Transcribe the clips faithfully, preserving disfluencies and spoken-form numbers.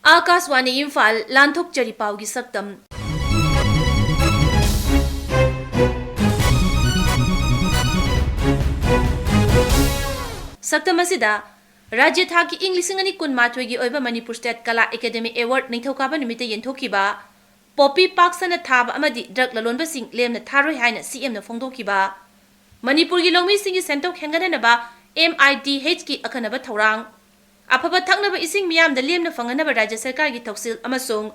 ꯑꯥꯀꯥꯁꯋꯥꯅꯤ ꯏꯝꯐꯥꯜ, ꯂꯥꯟꯊꯣꯛꯆꯔꯤ ꯄꯥꯎꯒꯤ ꯁꯛꯇꯝ꯫ ꯁꯛꯇꯝ ꯑꯁꯤꯗ ꯔꯥꯖ꯭ꯌ ꯊꯥꯛꯀꯤ ꯏꯪ ꯂꯤꯁꯤꯡ ꯑꯅꯤ ꯀꯨꯟꯃꯥꯊꯣꯏꯒꯤ ꯑꯣꯏꯕ ꯃꯅꯤꯄꯨꯔ ꯁ꯭ꯇꯦꯠ ꯀꯂꯥ ꯑꯦꯀꯥꯗꯦꯃꯤ ꯑꯦꯋꯥꯔꯗ ꯅꯤꯡꯊꯧꯀꯥꯕ ꯅꯨꯃꯤꯠꯇ ꯌꯦꯟꯊꯣꯛꯈꯤꯕ ꯄꯣꯄꯤ ꯄꯥꯛ ꯁꯟꯅ ꯊꯥꯕ ꯑꯃꯗꯤ ꯗ꯭ꯔꯒ ꯂꯂꯣꯟꯕꯁꯤꯡ ꯂꯦꯝꯅ ꯊꯥꯔꯣꯏ ꯍꯥꯏꯅ ꯁꯤ ꯑꯦꯝꯅ ꯐꯣꯡꯗꯣꯛꯈꯤꯕ, ꯃꯅꯤꯄꯨꯔꯒꯤ ꯂꯧꯃꯤꯁꯤꯡꯒꯤ ꯁꯦꯟꯊꯣꯛ ꯍꯦꯟꯒꯠꯍꯟꯅꯕ ꯑꯦꯝ ꯑꯥꯏ ꯗꯤ ꯑꯩꯆꯀꯤ ꯑꯈꯟꯅꯕ ꯊꯧꯔꯥꯡ, ꯑꯐꯕ ꯊꯛꯅꯕ ꯏꯁꯤꯡ ꯃꯤꯌꯥꯝꯗ ꯂꯦꯝꯅ ꯐꯪꯍꯟꯅꯕ ꯔꯥꯖ꯭ꯌ ꯁꯔꯀꯥꯔꯒꯤ ꯊꯧꯁꯤꯜ ꯑꯃꯁꯨꯡ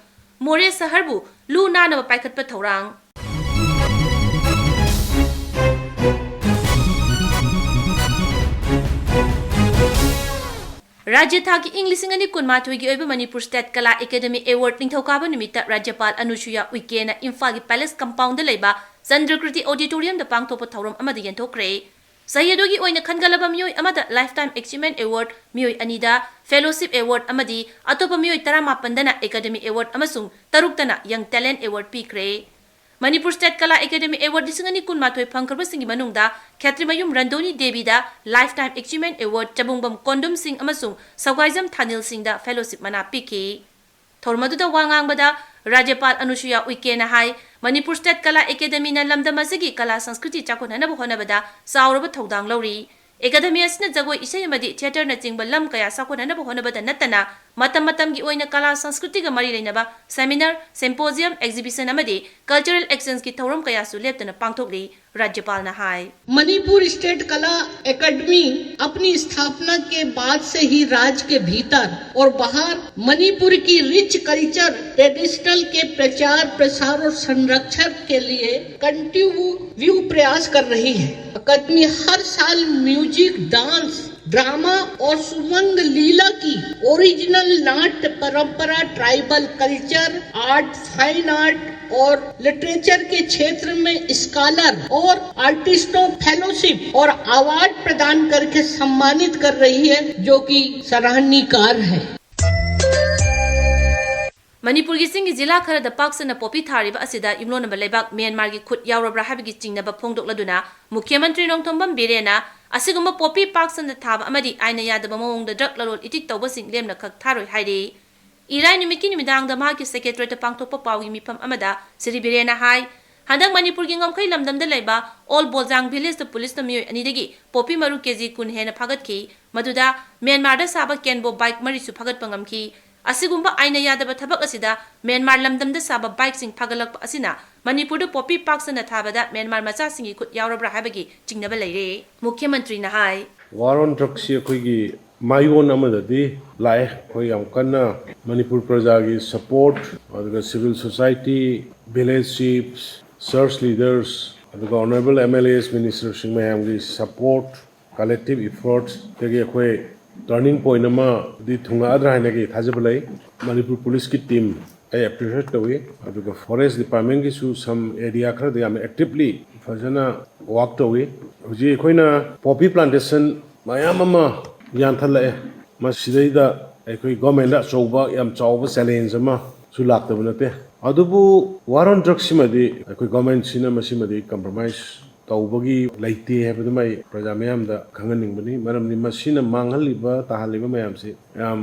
ꯃꯣꯔꯦ ꯁꯍꯔꯕꯨ ꯂꯨ ꯅꯥꯟꯅꯕ ꯄꯥꯏꯈꯠꯄ ꯊꯧꯔꯥꯡ꯫ ꯔꯥꯖ꯭ꯌ ꯊꯥꯛꯀꯤ ꯏꯪ ꯂꯤꯁꯤꯡ ꯑꯅꯤ ꯀꯨꯟꯃꯥꯊꯣꯏꯒꯤ ꯑꯣꯏꯕ ꯃꯅꯤꯄꯨꯔ ꯁ꯭ꯇꯦꯠ ꯀꯂꯥ ꯑꯦꯀꯥꯗꯦꯃꯤ ꯑꯦꯋꯥꯔꯗ ꯅꯤꯡꯊꯧꯀꯥꯕ ꯅꯨꯃꯤꯠꯇ ꯔꯥꯖ꯭ꯌꯄꯥꯜ ꯑꯅꯨꯁꯨꯌꯥ ꯎꯏꯀꯦꯅ ꯏꯝꯐꯥꯜꯒꯤ ꯄꯦꯂꯦꯁ ꯀꯝꯄꯥꯎꯟꯗ ꯂꯩꯕ ꯆꯟꯗ꯭ꯔꯀ꯭ꯔꯤꯇꯤ ꯑꯣꯗꯤꯇꯣꯔꯤꯌꯝꯗ ꯄꯥꯡꯊꯣꯛꯄ ꯊꯧꯔꯝ ꯑꯃꯗ ꯌꯦꯟꯊꯣꯛꯈ꯭ꯔꯦ꯫ ꯆꯍꯤ ꯑꯗꯨꯒꯤ ꯑꯣꯏꯅ ꯈꯟꯒꯠꯂꯕ ꯃꯤꯑꯣꯏ ꯑꯃꯗ ꯂꯥꯏꯐꯇꯥꯏꯝ ꯑꯦꯆꯤꯚꯃꯦꯟꯠ ꯑꯦꯋꯥꯔꯗ, ꯃꯤꯑꯣꯏ ꯑꯅꯤꯗ ꯐꯦꯂꯣꯁꯤꯞ ꯑꯦꯋꯥꯔꯗ ꯑꯃꯗꯤ ꯑꯇꯣꯞꯄ ꯃꯤꯑꯣꯏ ꯇꯔꯥꯃꯥꯄꯟꯗꯅ ꯑꯦꯀꯥꯗꯦꯃꯤ ꯑꯦꯋꯥꯔꯗ ꯑꯃꯁꯨꯡ ꯇꯔꯨꯛꯇꯅ ꯌꯪ ꯇꯦꯂꯦꯟꯠ ꯑꯦꯋꯥꯔꯗ ꯄꯤꯈ꯭ꯔꯦ꯫ ꯃꯅꯤꯄꯨꯔ ꯁ꯭ꯇꯦꯠ ꯀꯂꯥ ꯑꯦꯀꯥꯗꯦꯃꯤ ꯑꯦꯋꯥꯔꯗ ꯂꯤꯁꯤꯡ ꯑꯅꯤ ꯀꯨꯟꯃꯥꯊꯣꯏ ꯐꯪꯈ꯭ꯔꯕꯁꯤꯡꯒꯤ ꯃꯅꯨꯡꯗ ꯈꯦꯇ꯭ꯔꯤꯃꯌꯨꯝ ꯔꯟꯗꯣꯅꯤ ꯗꯦꯕꯤꯗ ꯂꯥꯏꯐꯇꯥꯏꯝ ꯑꯦꯆꯤꯚꯃꯦꯟꯠ ꯑꯦꯋꯥꯔꯗ, ꯆꯕꯨꯡꯕꯝ ꯀꯣꯟꯗꯨꯝ ꯁꯤꯡ ꯑꯃꯁꯨꯡ ꯁꯧꯒꯥꯏꯖꯝ ꯊꯥꯅꯤꯜ ꯁꯤꯡꯗ ꯐꯦꯂꯣꯁꯤꯞ ꯃꯅꯥ ꯄꯤꯈꯤ꯫ ꯊꯧꯔꯝ ꯑꯗꯨꯗ ꯋꯥ ꯉꯥꯡꯕꯗ ꯔꯥꯖ꯭ꯌꯄꯥꯜ ꯑꯅꯨꯁꯨꯌꯥ ꯎꯏꯀꯦꯅ ꯍꯥꯏ, ꯃꯅꯤꯄꯨꯔ ꯁ꯭ꯇꯦꯠ ꯀꯂꯥ ꯑꯦꯀꯥꯗꯦꯃꯤꯅ ꯂꯝꯗꯝ ꯑꯁꯤꯒꯤ ꯀꯂꯥ ꯁꯪꯁꯀ꯭ꯔꯤꯇꯤ ꯆꯥꯎꯈꯠꯅꯅꯕ ꯍꯣꯠꯅꯕꯗ ꯆꯥꯎꯔꯕ ꯊꯧꯗꯥꯡ ꯂꯧꯔꯤ꯫ ꯑꯦꯀꯥꯗꯦꯃꯤ ꯑꯁꯤꯅ ꯖꯒꯣꯏ ꯏꯁꯩ ꯑꯃꯗꯤ ꯊꯤꯌꯦꯇꯔꯅꯆꯤꯡꯕ ꯂꯝ ꯀꯌꯥ ꯆꯥꯎꯈꯠꯅꯅꯕ ꯍꯣꯠꯅꯕꯗ ꯅꯠꯇꯅ, ꯃꯇꯝ ꯃꯇꯝꯒꯤ ꯑꯣꯏꯅ ꯀꯂꯥ ꯁꯪꯁꯀ꯭ꯔꯤꯇꯤꯒ ꯃꯔꯤ ꯂꯩꯅꯕ ꯁꯦꯃꯤꯅꯥꯔ, ꯁꯤꯝꯄꯣꯖꯤꯌꯝ, ꯑꯦꯛꯖꯤꯕꯤꯁꯟ ꯑꯃꯗꯤ ꯀꯜꯆꯔꯦꯜ ꯑꯦꯛꯁꯟꯁꯀꯤ ꯊꯧꯔꯝ ꯀꯌꯥꯁꯨ ꯂꯦꯞꯇꯅ ꯄꯥꯡꯊꯣꯛꯂꯤ꯫ ꯔꯥꯖ꯭ꯌꯄꯥꯜꯅ ꯍꯥꯏ꯫ मणिपुर स्टेट कला एकेडमी अपनी स्थापना के बाद से ही राज्य के भीतर और बाहर मणिपुर की रिच कल्चर ट्रेडिशनल के प्रचार, प्रसार और संरक्षण के लिए कंटिन्यू प्रयास कर रही है। एकेडमी हर साल म्यूजिक, डांस, ड्रामा और सुरंग लीला की ओरिजिनल नाट्य परंपरा, tribal culture, art, fine art और लिटरेचर के क्षेत्र में स्कॉलर और आर्टिस्टों फेलोशिप और अवार्ड प्रदान करके सम्मानित कर रही है, जो कि सराहनीय कार्य है। ꯃꯅꯤꯄꯨꯔꯒꯤ ꯆꯤꯡꯒꯤ ꯖꯤꯂꯥ ꯈꯔꯗ ꯄꯥꯛ ꯁꯟꯅ ꯄꯣꯄꯤ ꯊꯥꯔꯤꯕ ꯑꯁꯤꯗ ꯌꯨꯝꯂꯣꯟꯅꯕ ꯂꯩꯕꯥꯛ ꯃ꯭ꯌꯥꯟꯃꯥꯔꯒꯤ ꯈꯨꯠ ꯌꯥꯎꯔꯕ꯭ꯔꯥ ꯍꯥꯏꯕꯒꯤ ꯆꯤꯡꯅꯕ ꯐꯣꯡꯗꯣꯛꯂꯗꯨꯅ ꯃꯨꯈ꯭ꯌ ꯃꯟꯇ꯭ꯔꯤ ꯅꯣꯡꯊꯣꯝꯕꯝ ꯕꯤꯔꯦꯟꯅ ꯑꯁꯤꯒꯨꯝꯕ ꯄꯣꯄꯤ ꯄꯥꯛ ꯁꯟꯅ ꯊꯥꯕ ꯑꯃꯗꯤ ꯑꯥꯏꯟꯅ ꯌꯥꯗꯕ ꯃꯑꯣꯡꯗ ꯗ꯭ꯔꯒ ꯂꯂꯣꯟ ꯏꯇꯤꯛ ꯇꯧꯕꯁꯤꯡ ꯂꯦꯝꯅꯈꯛ ꯊꯥꯔꯣꯏ ꯍꯥꯏꯔꯤ꯫ ꯏꯔꯥꯏ ꯅꯨꯃꯤꯠꯀꯤ ꯅꯨꯃꯤꯗꯥꯡꯗ ꯃꯍꯥꯛꯀꯤ ꯁꯦꯀ꯭ꯔꯦꯇꯔꯤꯌꯦꯠꯇ ꯄꯥꯡꯊꯣꯛꯄ ꯄꯥꯎꯒꯤ ꯃꯤꯐꯝ ꯑꯃꯗ ꯁ꯭ꯔꯤ ꯕꯤꯔꯦꯟꯅ ꯍꯥꯏ, ꯍꯟꯗꯛ ꯃꯅꯤꯄꯨꯔꯒꯤ ꯉꯝꯈꯩ ꯂꯝꯗꯝꯗ ꯂꯩꯕ ꯑꯣꯜ ꯕꯣꯜꯖꯥꯡ ꯚꯤꯂꯦꯖꯇ ꯄꯨꯂꯤꯁꯅ ꯃꯤꯑꯣꯏ ꯑꯅꯤꯗꯒꯤ ꯄꯣꯄꯤ ꯃꯔꯨ ꯀꯦꯖꯤ ꯀꯨꯟ ꯍꯦꯟꯅ ꯐꯥꯒꯠꯈꯤ꯫ ꯃꯗꯨꯗ ꯃ꯭ꯌꯥꯟꯃꯥꯔꯗ ꯁꯥꯕ ꯀꯦꯟꯕꯣ ꯕꯥꯏꯛ ꯃꯔꯤꯁꯨ ꯐꯥꯒꯠꯄ ꯉꯝꯈꯤ꯫ ꯑꯁꯤꯒꯨꯝꯕ ꯑꯥꯏꯟꯅ ꯌꯥꯗꯕ ꯊꯕꯛ ꯑꯁꯤꯗ ꯃ꯭ꯌꯥꯟꯃꯥꯔ ꯂꯝꯗꯝꯗ ꯁꯥꯕ ꯕꯥꯏꯛꯁꯤꯡ ꯐꯥꯒꯠꯂꯛꯄ ꯑꯁꯤꯅ ꯃꯅꯤꯄꯨꯔꯗ ꯄꯣꯄꯤ ꯄꯥꯛ ꯁꯟꯅ ꯊꯥꯕꯗ ꯃ꯭ꯌꯥꯟꯃꯥꯔ ꯃꯆꯥꯁꯤꯡꯒꯤ ꯈꯨꯠ ꯌꯥꯎꯔꯕ꯭ꯔꯥ ꯍꯥꯏꯕꯒꯤ ꯆꯤꯡꯅꯕ ꯂꯩꯔꯦ꯫ ꯃꯨꯈ꯭ꯌ ꯃꯟꯇ꯭ꯔꯤꯅ ꯍꯥꯏ꯫ ꯋꯥꯔ ꯑꯣꯟ ꯗ꯭ꯔꯒꯁꯁꯤ ꯑꯩꯈꯣꯏꯒꯤ ꯃꯥꯏꯑꯣꯟ ꯑꯃꯗꯗꯤ ꯂꯥꯛꯑꯦ꯫ ꯑꯩꯈꯣꯏ ꯌꯥꯝ ꯀꯟꯅ ꯃꯅꯤꯄꯨꯔ ꯄ꯭ꯔꯖꯥꯒꯤ ꯁꯄꯣꯔꯠ, ꯑꯗꯨꯒ ꯁꯤꯚꯤꯜ ꯁꯣꯁꯥꯏꯇꯤ, ꯚꯤꯂꯦꯖ ꯆꯤꯐꯁ, ꯆꯔꯆ ꯂꯤꯗꯔꯁ, ꯑꯗꯨꯒ ꯑꯣꯅꯔꯦꯕꯜ ꯑꯦꯝ ꯑꯦꯜ ꯑꯦꯁ, ꯃꯤꯅꯤꯁꯇꯔꯁꯤꯡ ꯃꯌꯥꯝꯒꯤ ꯁꯄꯣꯔꯠ, ꯀꯂꯦꯛꯇꯤꯚ ꯏꯐꯣꯔꯠꯁꯇꯒꯤ ꯑꯩꯈꯣꯏ ꯇꯔꯅꯤꯡ ꯄꯣꯏꯟ ꯑꯃꯗꯤ ꯊꯨꯡꯂꯛꯑꯗ꯭ꯔꯥ ꯍꯥꯏꯅ ꯑꯩꯒꯤ ꯊꯥꯖꯕ ꯂꯩ꯫ ꯃꯅꯤꯄꯨꯔ ꯄꯨꯂꯤꯁꯀꯤ ꯇꯤꯝ ꯑꯩ ꯑꯦꯄ꯭ꯔꯤꯁꯤꯌꯦꯠ ꯇꯧꯏ꯫ ꯑꯗꯨꯒ ꯐꯣꯔꯦꯁ ꯗꯤꯄꯥꯔꯠꯃꯦꯟꯒꯤꯁꯨ ꯁꯝ ꯑꯦꯔꯤꯌꯥ ꯈꯔꯗ ꯌꯥꯝꯅ ꯑꯦꯛꯇꯤꯚꯂꯤ ꯐꯖꯅ ꯋꯥꯛ ꯇꯧꯏ꯫ ꯍꯧꯖꯤꯛ ꯑꯩꯈꯣꯏꯅ ꯄꯣꯄꯤ ꯄ꯭ꯂꯥꯟꯇꯦꯁꯟ ꯃꯌꯥꯝ ꯑꯃ ꯌꯥꯟꯊꯠꯂꯛꯑꯦ꯫ ꯃꯁꯤꯗꯩꯗ ꯑꯩꯈꯣꯏ ꯒꯣꯔꯃꯦꯟꯗ ꯑꯆꯧꯕ, ꯌꯥꯝ ꯆꯥꯎꯕ ꯆꯦꯂꯦꯟꯖ ꯑꯃꯁꯨ ꯂꯥꯛꯇꯕ ꯅꯠꯇꯦ꯫ ꯑꯗꯨꯕꯨ ꯋꯥꯔ ꯑꯣꯟ ꯗ꯭ꯔꯒꯁꯤꯃꯗꯤ ꯑꯩꯈꯣꯏ ꯒꯣꯔꯃꯦꯟꯁꯤꯅ ꯃꯁꯤꯃꯗꯤ ꯀꯝꯄ꯭ꯔꯣꯃꯥꯏꯁ ꯇꯧꯕꯒꯤ ꯂꯩꯇꯦ ꯍꯥꯏꯕꯗꯨꯃ ꯑꯩ ꯄ꯭ꯔꯖꯥ ꯃꯤꯌꯥꯝꯗ ꯈꯪꯍꯟꯅꯤꯡꯕꯅꯤ꯫ ꯃꯔꯝꯗꯤ ꯃꯁꯤꯅ ꯃꯥꯡꯍꯜꯂꯤꯕ, ꯇꯥꯍꯜꯂꯤꯕ ꯃꯌꯥꯝꯁꯤ ꯌꯥꯝ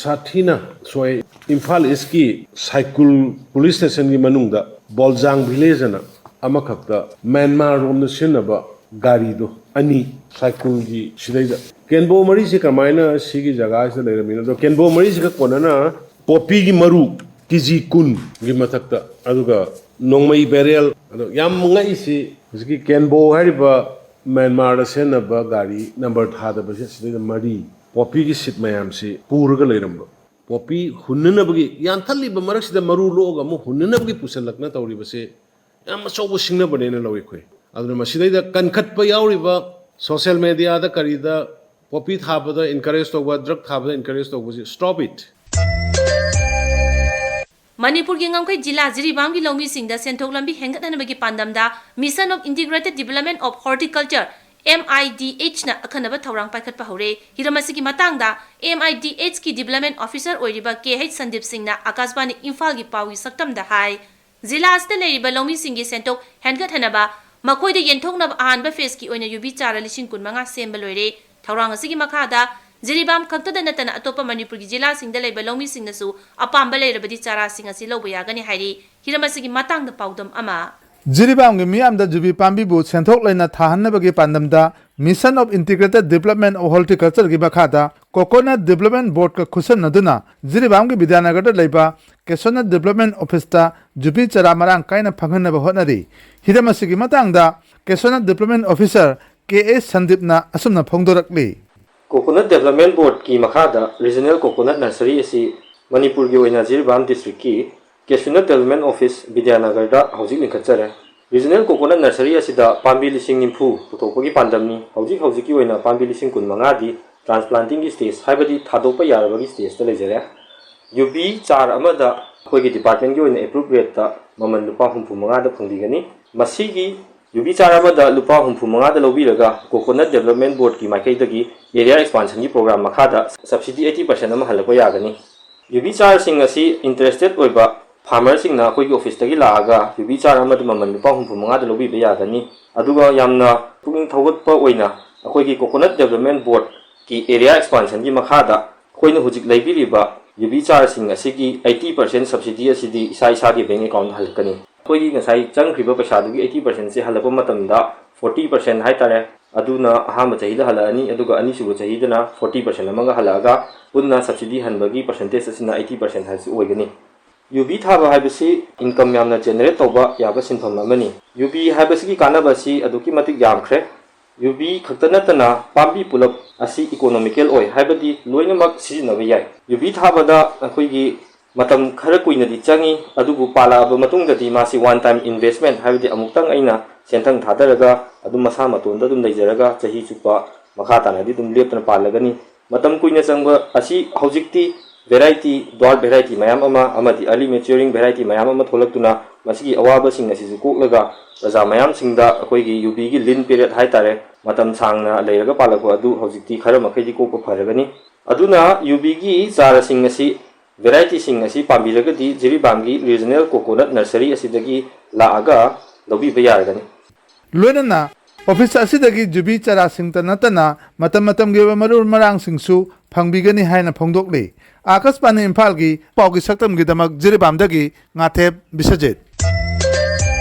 ꯁꯥꯊꯤꯅ ꯁꯣꯛꯑꯦ꯫ ꯏꯝꯐꯥꯜ ꯏꯁꯀꯤ ꯁꯥꯏꯀꯨꯜ ꯄꯨꯂꯤꯁ ꯁ꯭ꯇꯦꯁꯟꯒꯤ ꯃꯅꯨꯡꯗ ꯕꯣꯜꯖꯥꯡ ꯚꯤꯂꯦꯖ ꯑꯅ ꯑꯃꯈꯛꯇ ꯃ꯭ꯌꯥꯟꯃꯥꯔ ꯔꯣꯝꯗ ꯁꯤꯖꯤꯟꯅꯕ ꯒꯥꯔꯤꯗꯣ ꯑꯅꯤ ꯁꯥꯏꯀꯨꯜꯒꯤ ꯁꯤꯗꯩꯗ꯫ ꯀꯦꯟꯕꯣ ꯃꯔꯤꯁꯤ ꯀꯃꯥꯏꯅ ꯁꯤꯒꯤ ꯖꯒꯥꯁꯤꯗ ꯂꯩꯔꯝꯃꯤꯅꯣ? ꯑꯗꯣ ꯀꯦꯟꯕꯣ ꯃꯔꯤꯁꯤꯒ ꯀꯣꯟꯅꯅ ꯄꯣꯄꯤꯒꯤ ꯃꯔꯨ ꯀꯦꯖꯤ ꯀꯨꯟꯒꯤ ꯃꯊꯛꯇ, ꯑꯗꯨꯒ ꯅꯣꯡꯃꯩ ꯕꯦꯔꯦꯜ, ꯑꯗꯣ ꯌꯥꯝ ꯉꯛꯏꯁꯤ ꯍꯧꯖꯤꯛꯀꯤ ꯀꯦꯟꯕꯣ ꯍꯥꯏꯔꯤꯕ ꯃ꯭ꯌꯥꯟꯃꯥꯔꯗ ꯁꯤꯖꯤꯟꯅꯕ ꯒꯥꯔꯤ ꯅꯝꯕꯔ ꯊꯥꯗꯕꯁꯦ ꯁꯤꯗꯩꯗ ꯃꯔꯤ, ꯄꯣꯄꯤꯒꯤ ꯁꯤꯠ ꯃꯌꯥꯝꯁꯤ ꯄꯨꯔꯒ ꯂꯩꯔꯝꯕ꯫ ꯄꯣꯄꯤ ꯍꯨꯟꯅꯅꯕꯒꯤ, ꯌꯥꯟꯊꯠꯂꯤꯕ ꯃꯔꯛꯁꯤꯗ ꯃꯔꯨ ꯂꯣꯛꯑꯒ ꯑꯃꯨꯛ ꯍꯨꯟꯅꯅꯕꯒꯤ ꯄꯨꯁꯜꯂꯛꯅ ꯇꯧꯔꯤꯕꯁꯦ ꯌꯥꯝ ꯑꯆꯧꯕ ꯁꯤꯡꯅꯕꯅꯦꯅ ꯂꯧꯏ ꯑꯩꯈꯣꯏ꯫ ꯑꯗꯨꯅ ꯃꯁꯤꯗꯩꯗ ꯀꯟꯈꯠꯄ ꯌꯥꯎꯔꯤꯕ ꯁꯣꯁꯤꯌꯦꯜ ꯃꯦꯗꯤꯌꯥꯗ ꯀꯔꯤꯗ ꯄꯣꯄꯤ ꯊꯥꯕꯗ ꯏꯟꯀꯔꯦꯖ ꯇꯧꯕ, ꯗ꯭ꯔꯒ ꯊꯥꯕꯗ ꯏꯟꯀꯔꯦꯖ ꯇꯧꯕꯁꯤ, stop it꯫ ꯃꯅꯤꯄꯨꯔꯒꯤ ꯉꯝꯈꯩ ꯖꯤꯂꯥ ꯖꯤꯔꯤꯕꯥꯝꯒꯤ ꯂꯧꯃꯤꯁꯤꯡꯗ ꯁꯦꯟꯊꯣꯛ ꯂꯝꯕꯤ ꯍꯦꯟꯒꯠꯍꯟꯕꯒꯤ ꯄꯥꯟꯗꯝꯗ Mission of Integrated Development of Horticulture, M I D H ꯅ ꯑꯈꯟꯅꯕ ꯊꯧꯔꯥꯡ ꯄꯥꯏꯈꯠꯄ ꯍꯧꯔꯦ꯫ ꯍꯤꯔꯝ ꯑꯁꯤꯒꯤ ꯃꯇꯥꯡꯗ M I D H ꯀꯤ ꯗꯤꯕꯦꯂꯞꯃꯦꯟ ꯑꯣꯐꯤꯁꯔ ꯑꯣꯏꯔꯤꯕ ꯀꯦ ꯍꯩꯆ ꯁꯟꯗꯤꯞ ꯁꯤꯡꯅ ꯑꯥꯀꯥꯁꯕꯥꯅꯤ ꯏꯝꯐꯥꯜꯒꯤ ꯄꯥꯎꯒꯤ ꯁꯛꯇꯝꯗ ꯍꯥꯏ꯫ ꯖꯤꯂꯥ ꯑꯁꯤꯗ ꯂꯩꯔꯤꯕ ꯂꯧꯃꯤꯁꯤꯡꯒꯤ ꯁꯦꯟꯊꯣꯛ ꯍꯦꯟꯒꯠꯍꯟꯅꯕ ꯃꯈꯣꯏꯗ ꯌꯦꯟꯊꯣꯛꯅꯕ ꯑꯍꯥꯟꯕ ꯐꯦꯖꯀꯤ ꯑꯣꯏꯅ ꯌꯨꯕꯤ ꯆꯥꯔ ꯂꯤꯁꯤꯡ ꯀꯨꯟ ꯃꯉꯥ ꯁꯦꯝꯕ ꯂꯣꯏꯔꯦ꯫ ꯊꯧꯔꯥꯡ ꯑꯁꯤꯒꯤ ꯃꯈꯥꯗ ꯖꯤꯔꯤꯕꯥꯝ ꯈꯛꯇꯗ ꯅꯠꯇꯅ ꯑꯇꯣꯞꯄ ꯃꯅꯤꯄꯨꯔꯒꯤ ꯖꯤꯂꯥꯁꯤꯡꯗ ꯂꯩꯕ ꯂꯧꯃꯤꯁꯤꯡꯅꯁꯨ ꯑꯄꯥꯝꯕ ꯂꯩꯔꯕꯗꯤ ꯆꯥꯔꯥꯁꯤꯡ ꯑꯁꯤ ꯂꯧꯕ ꯌꯥꯒꯅꯤ ꯍꯥꯏꯔꯤ꯫ ꯍꯤꯔꯝ ꯑꯁꯤꯒꯤ ꯃꯇꯥꯡꯗ ꯄꯥꯎꯗꯝ ꯑꯃ꯫ ꯖꯤꯔꯤꯕꯥꯝꯒꯤ ꯃꯤꯌꯥꯝꯗ ꯖꯨꯕꯤ ꯄꯥꯝꯕꯤꯕꯨ ꯁꯦꯟꯊꯣꯛ ꯂꯩꯅ ꯊꯥꯍꯟꯅꯕꯒꯤ ꯄꯥꯟꯗꯝꯗ Mission of Integrated Development of Horticultureꯒꯤ ꯃꯈꯥꯗ Coconut Development Boardꯀ ꯈꯨꯠꯁꯝꯅꯗꯨꯅ ꯖꯤꯔꯤꯕꯥꯝꯒꯤ ꯕꯤꯗ꯭ꯌꯥꯅꯒꯔꯗ ꯂꯩꯕ Coconut Development Officeꯇ ꯖꯨꯕꯤ ꯆꯥꯔꯥ ꯃꯔꯥꯡ ꯀꯥꯏꯅ ꯐꯪꯍꯟꯅꯕ ꯍꯣꯠꯅꯔꯤ꯫ ꯍꯤꯔꯝ ꯑꯁꯤꯒꯤ ꯃꯇꯥꯡꯗ Coconut Development Officer ꯀꯦ ꯑꯦꯁ ꯁꯟꯗꯤꯞꯅ ꯑꯁꯨꯝꯅ ꯐꯣꯡꯗꯣꯔꯛꯂꯤ꯫ Coconut Development Boardꯀꯤ ꯃꯈꯥꯗ Regional Coconut Nursery ꯑꯁꯤ ꯃꯅꯤꯄꯨꯔꯒꯤ ꯑꯣꯏꯅ Jiribam districtꯀꯤ Cashew Nut Development Office ꯕꯤꯗ꯭ꯌꯥꯅꯒꯔꯗ ꯍꯧꯖꯤꯛ ꯂꯤꯡꯈꯠꯆꯔꯦ꯫ Regional Coconut Nursery ꯑꯁꯤꯗ ꯄꯥꯝꯕꯤ ꯂꯤꯁꯤꯡ ꯅꯤꯐꯨ ꯄꯨꯊꯣꯛꯄꯒꯤ ꯄꯥꯟꯗꯝꯅꯤ꯫ ꯍꯧꯖꯤꯛ ꯍꯧꯖꯤꯛꯀꯤ ꯑꯣꯏꯅ ꯄꯥꯝꯕꯤ ꯂꯤꯁꯤꯡ ꯀꯨꯟ ꯃꯉꯥꯗꯤ transplantingꯒꯤ stage, ꯍꯥꯏꯕꯗꯤ ꯊꯥꯗꯣꯛꯄ ꯌꯥꯔꯕꯒꯤ stageꯇ ꯂꯩꯖꯔꯦ꯫ ꯌꯨꯕꯤ ꯆꯥꯔ ꯑꯃꯗ ꯑꯩꯈꯣꯏꯒꯤ departmentꯀꯤ ꯑꯣꯏꯅ approved rateꯇ ꯃꯃꯜ ꯂꯨꯄꯥ ꯍꯨꯝꯐꯨ ꯃꯉꯥꯗ ꯐꯪꯕꯤꯒꯅꯤ꯫ ꯃꯁꯤꯒꯤ ꯌꯨꯕꯤ ꯆꯥꯔ ꯑꯃꯗ ꯂꯨꯄꯥ ꯍꯨꯝꯐꯨ ꯃꯉꯥꯗ ꯂꯧꯕꯤꯔꯒ Coconut Development Boardꯀꯤ ꯃꯥꯏꯀꯩꯗꯒꯤ area expansionꯒꯤ program ꯃꯈꯥꯗ subsidy eighty percent ꯑꯃ ꯍꯜꯂꯛꯄ ꯌꯥꯒꯅꯤ꯫ ꯌꯨꯕꯤ ꯆꯥꯔꯁꯤꯡ ꯑꯁꯤ interested ꯑꯣꯏꯕ farmerꯁꯤꯡꯅ ꯑꯩꯈꯣꯏꯒꯤ officeꯇꯒꯤ ꯂꯥꯛꯑꯒ ꯌꯨꯕꯤ ꯆꯥꯔ ꯑꯃꯗ ꯃꯃꯜ ꯂꯨꯄꯥ ꯍꯨꯝꯐꯨ ꯃꯉꯥꯗ ꯂꯧꯕꯤꯕ ꯌꯥꯒꯅꯤ꯫ ꯑꯗꯨꯒ ꯌꯥꯝꯅ ꯄꯨꯛꯅꯤꯡ ꯊꯧꯒꯠꯄ ꯑꯣꯏꯅ ꯑꯩꯈꯣꯏꯒꯤ Coconut Development Boardꯀꯤ area expansionꯒꯤ ꯃꯈꯥꯗ ꯑꯩꯈꯣꯏꯅ ꯍꯧꯖꯤꯛ ꯂꯩꯕꯤꯔꯤꯕ ꯌꯨꯕꯤ ꯆꯥꯔꯁꯤꯡ ꯑꯁꯤꯒꯤ eighty percent subsidy ꯑꯁꯤꯗꯤ ꯏꯁꯥ ꯏꯁꯥꯒꯤ bank accountꯇ ꯍꯜꯂꯛꯀꯅꯤ꯫ ꯑꯩꯈꯣꯏꯒꯤ ꯉꯁꯥꯏ ꯆꯪꯈ꯭ꯔꯤꯕ ꯄꯩꯁꯥꯗꯨꯒꯤ eighty percentꯁꯦ ꯍꯜꯂꯛꯄ ꯃꯇꯝꯗ forty percent ꯍꯥꯏꯇꯥꯔꯦ, ꯑꯗꯨꯅ ꯑꯍꯥꯟꯕ ꯆꯍꯤꯗ ꯍꯜꯂꯛꯑꯅꯤ, ꯑꯗꯨꯒ ꯑꯅꯤꯁꯨꯕ ꯆꯍꯤꯗꯅ forty percent ꯑꯃꯒ ꯍꯜꯂꯛꯑꯒ ꯄꯨꯟꯅ subsidy ꯍꯟꯕꯒꯤ percentage ꯑꯁꯤꯅ eighty percent ꯍꯥꯏꯕꯁꯤ ꯑꯣꯏꯒꯅꯤ꯫ ꯌꯨꯕꯤ ꯊꯥꯕ ꯍꯥꯏꯕꯁꯤ income ꯌꯥꯝꯅ generate ꯇꯧꯕ ꯌꯥꯕ ꯁꯤꯟꯐꯝ ꯑꯃꯅꯤ꯫ ꯌꯨꯕꯤ ꯍꯥꯏꯕꯁꯤꯒꯤ ꯀꯥꯟꯅꯕ ꯑꯁꯤ ꯑꯗꯨꯛꯀꯤ ꯃꯇꯤꯛ ꯌꯥꯝꯈ꯭ꯔꯦ꯫ ꯌꯨꯕꯤ ꯈꯛꯇ ꯅꯠꯇꯅ ꯄꯥꯝꯕꯤ ꯄꯨꯂꯞ ꯑꯁꯤ economical ꯑꯣꯏ, ꯍꯥꯏꯕꯗꯤ ꯂꯣꯏꯅꯃꯛ ꯁꯤꯖꯤꯟꯅꯕ ꯌꯥꯏ꯫ ꯌꯨꯕꯤ ꯊꯥꯕꯗ ꯑꯩꯈꯣꯏꯒꯤ ꯃꯇꯝ ꯈꯔ ꯀꯨꯏꯅꯗꯤ ꯆꯪꯉꯤ, ꯑꯗꯨꯕꯨ ꯄꯥꯜꯂꯛꯑꯕ ꯃꯇꯨꯡꯗꯗꯤ ꯃꯥꯁꯤ one time investment, ꯍꯥꯏꯕꯗꯤ ꯑꯃꯨꯛꯇꯪ ꯑꯩꯅ ꯁꯦꯟꯊꯪ ꯊꯥꯗꯔꯒ ꯑꯗꯨꯝ ꯃꯁꯥ ꯃꯇꯣꯟꯗ ꯑꯗꯨꯝ ꯂꯩꯖꯔꯒ ꯆꯍꯤ ꯆꯨꯞꯄ ꯃꯈꯥ ꯇꯥꯅꯗꯤ ꯑꯗꯨꯝ ꯂꯦꯞꯇꯅ ꯄꯥꯜꯂꯒꯅꯤ꯫ ꯃꯇꯝ ꯀꯨꯏꯅ ꯆꯪꯕ ꯑꯁꯤ ꯍꯧꯖꯤꯛꯇꯤ variety, dwarf variety ꯃꯌꯥꯝ ꯑꯃ ꯑꯃꯗꯤ early maturing variety ꯃꯌꯥꯝ ꯑꯃ ꯊꯣꯛꯂꯛꯇꯨꯅ ꯃꯁꯤꯒꯤ ꯑꯋꯥꯕꯁꯤꯡ ꯑꯁꯤꯁꯨ ꯀꯣꯛꯂꯒ ꯄ꯭ꯔꯖꯥ ꯃꯌꯥꯝꯁꯤꯡꯗ ꯑꯩꯈꯣꯏꯒꯤ ꯌꯨꯕꯤꯒꯤ lean period ꯍꯥꯏꯇꯥꯔꯦ, ꯃꯇꯝ ꯁꯥꯡꯅ ꯂꯩꯔꯒ ꯄꯥꯜꯂꯛꯄ ꯑꯗꯨ ꯍꯧꯖꯤꯛꯇꯤ ꯈꯔ ꯃꯈꯩꯗꯤ ꯀꯣꯛꯄ ꯐꯔꯒꯅꯤ꯫ ꯑꯗꯨꯅ ꯌꯨꯕꯤꯒꯤ ꯆꯥꯔꯁꯤꯡ ꯑꯁꯤ, varietyꯁꯤꯡ ꯑꯁꯤ ꯄꯥꯝꯕꯤꯔꯒꯗꯤ ꯖꯤꯔꯤꯕꯥꯝꯒꯤ Regional Coconut Nursery ꯑꯁꯤꯗꯒꯤ ꯂꯥꯛꯑꯒ ꯂꯧꯕꯤꯕ ꯌꯥꯔꯒꯅꯤ꯫ ꯂꯣꯏꯅꯅ ꯑꯣꯐꯤꯁ ꯑꯁꯤꯗꯒꯤ ꯖꯨꯕꯤ ꯆꯥꯔꯥꯁꯤꯡꯇ ꯅꯠꯇꯅ ꯃꯇꯝ ꯃꯇꯝꯒꯤ ꯑꯣꯏꯕ ꯃꯔꯨ ꯃꯔꯥꯡꯁꯤꯡꯁꯨ ꯐꯪꯕꯤꯒꯅꯤ ꯍꯥꯏꯅ ꯐꯣꯡꯗꯣꯛꯂꯤ꯫ ꯑꯥꯀꯥꯁꯕꯥꯅꯤ ꯏꯝꯐꯥꯜꯒꯤ ꯄꯥꯎꯒꯤ ꯁꯛꯇꯝꯒꯤꯗꯃꯛ ꯖꯤꯔꯤꯕꯥꯝꯗꯒꯤ ꯉꯥꯊꯦꯞ ꯕꯤꯁ꯭ꯋꯖꯤꯠ꯫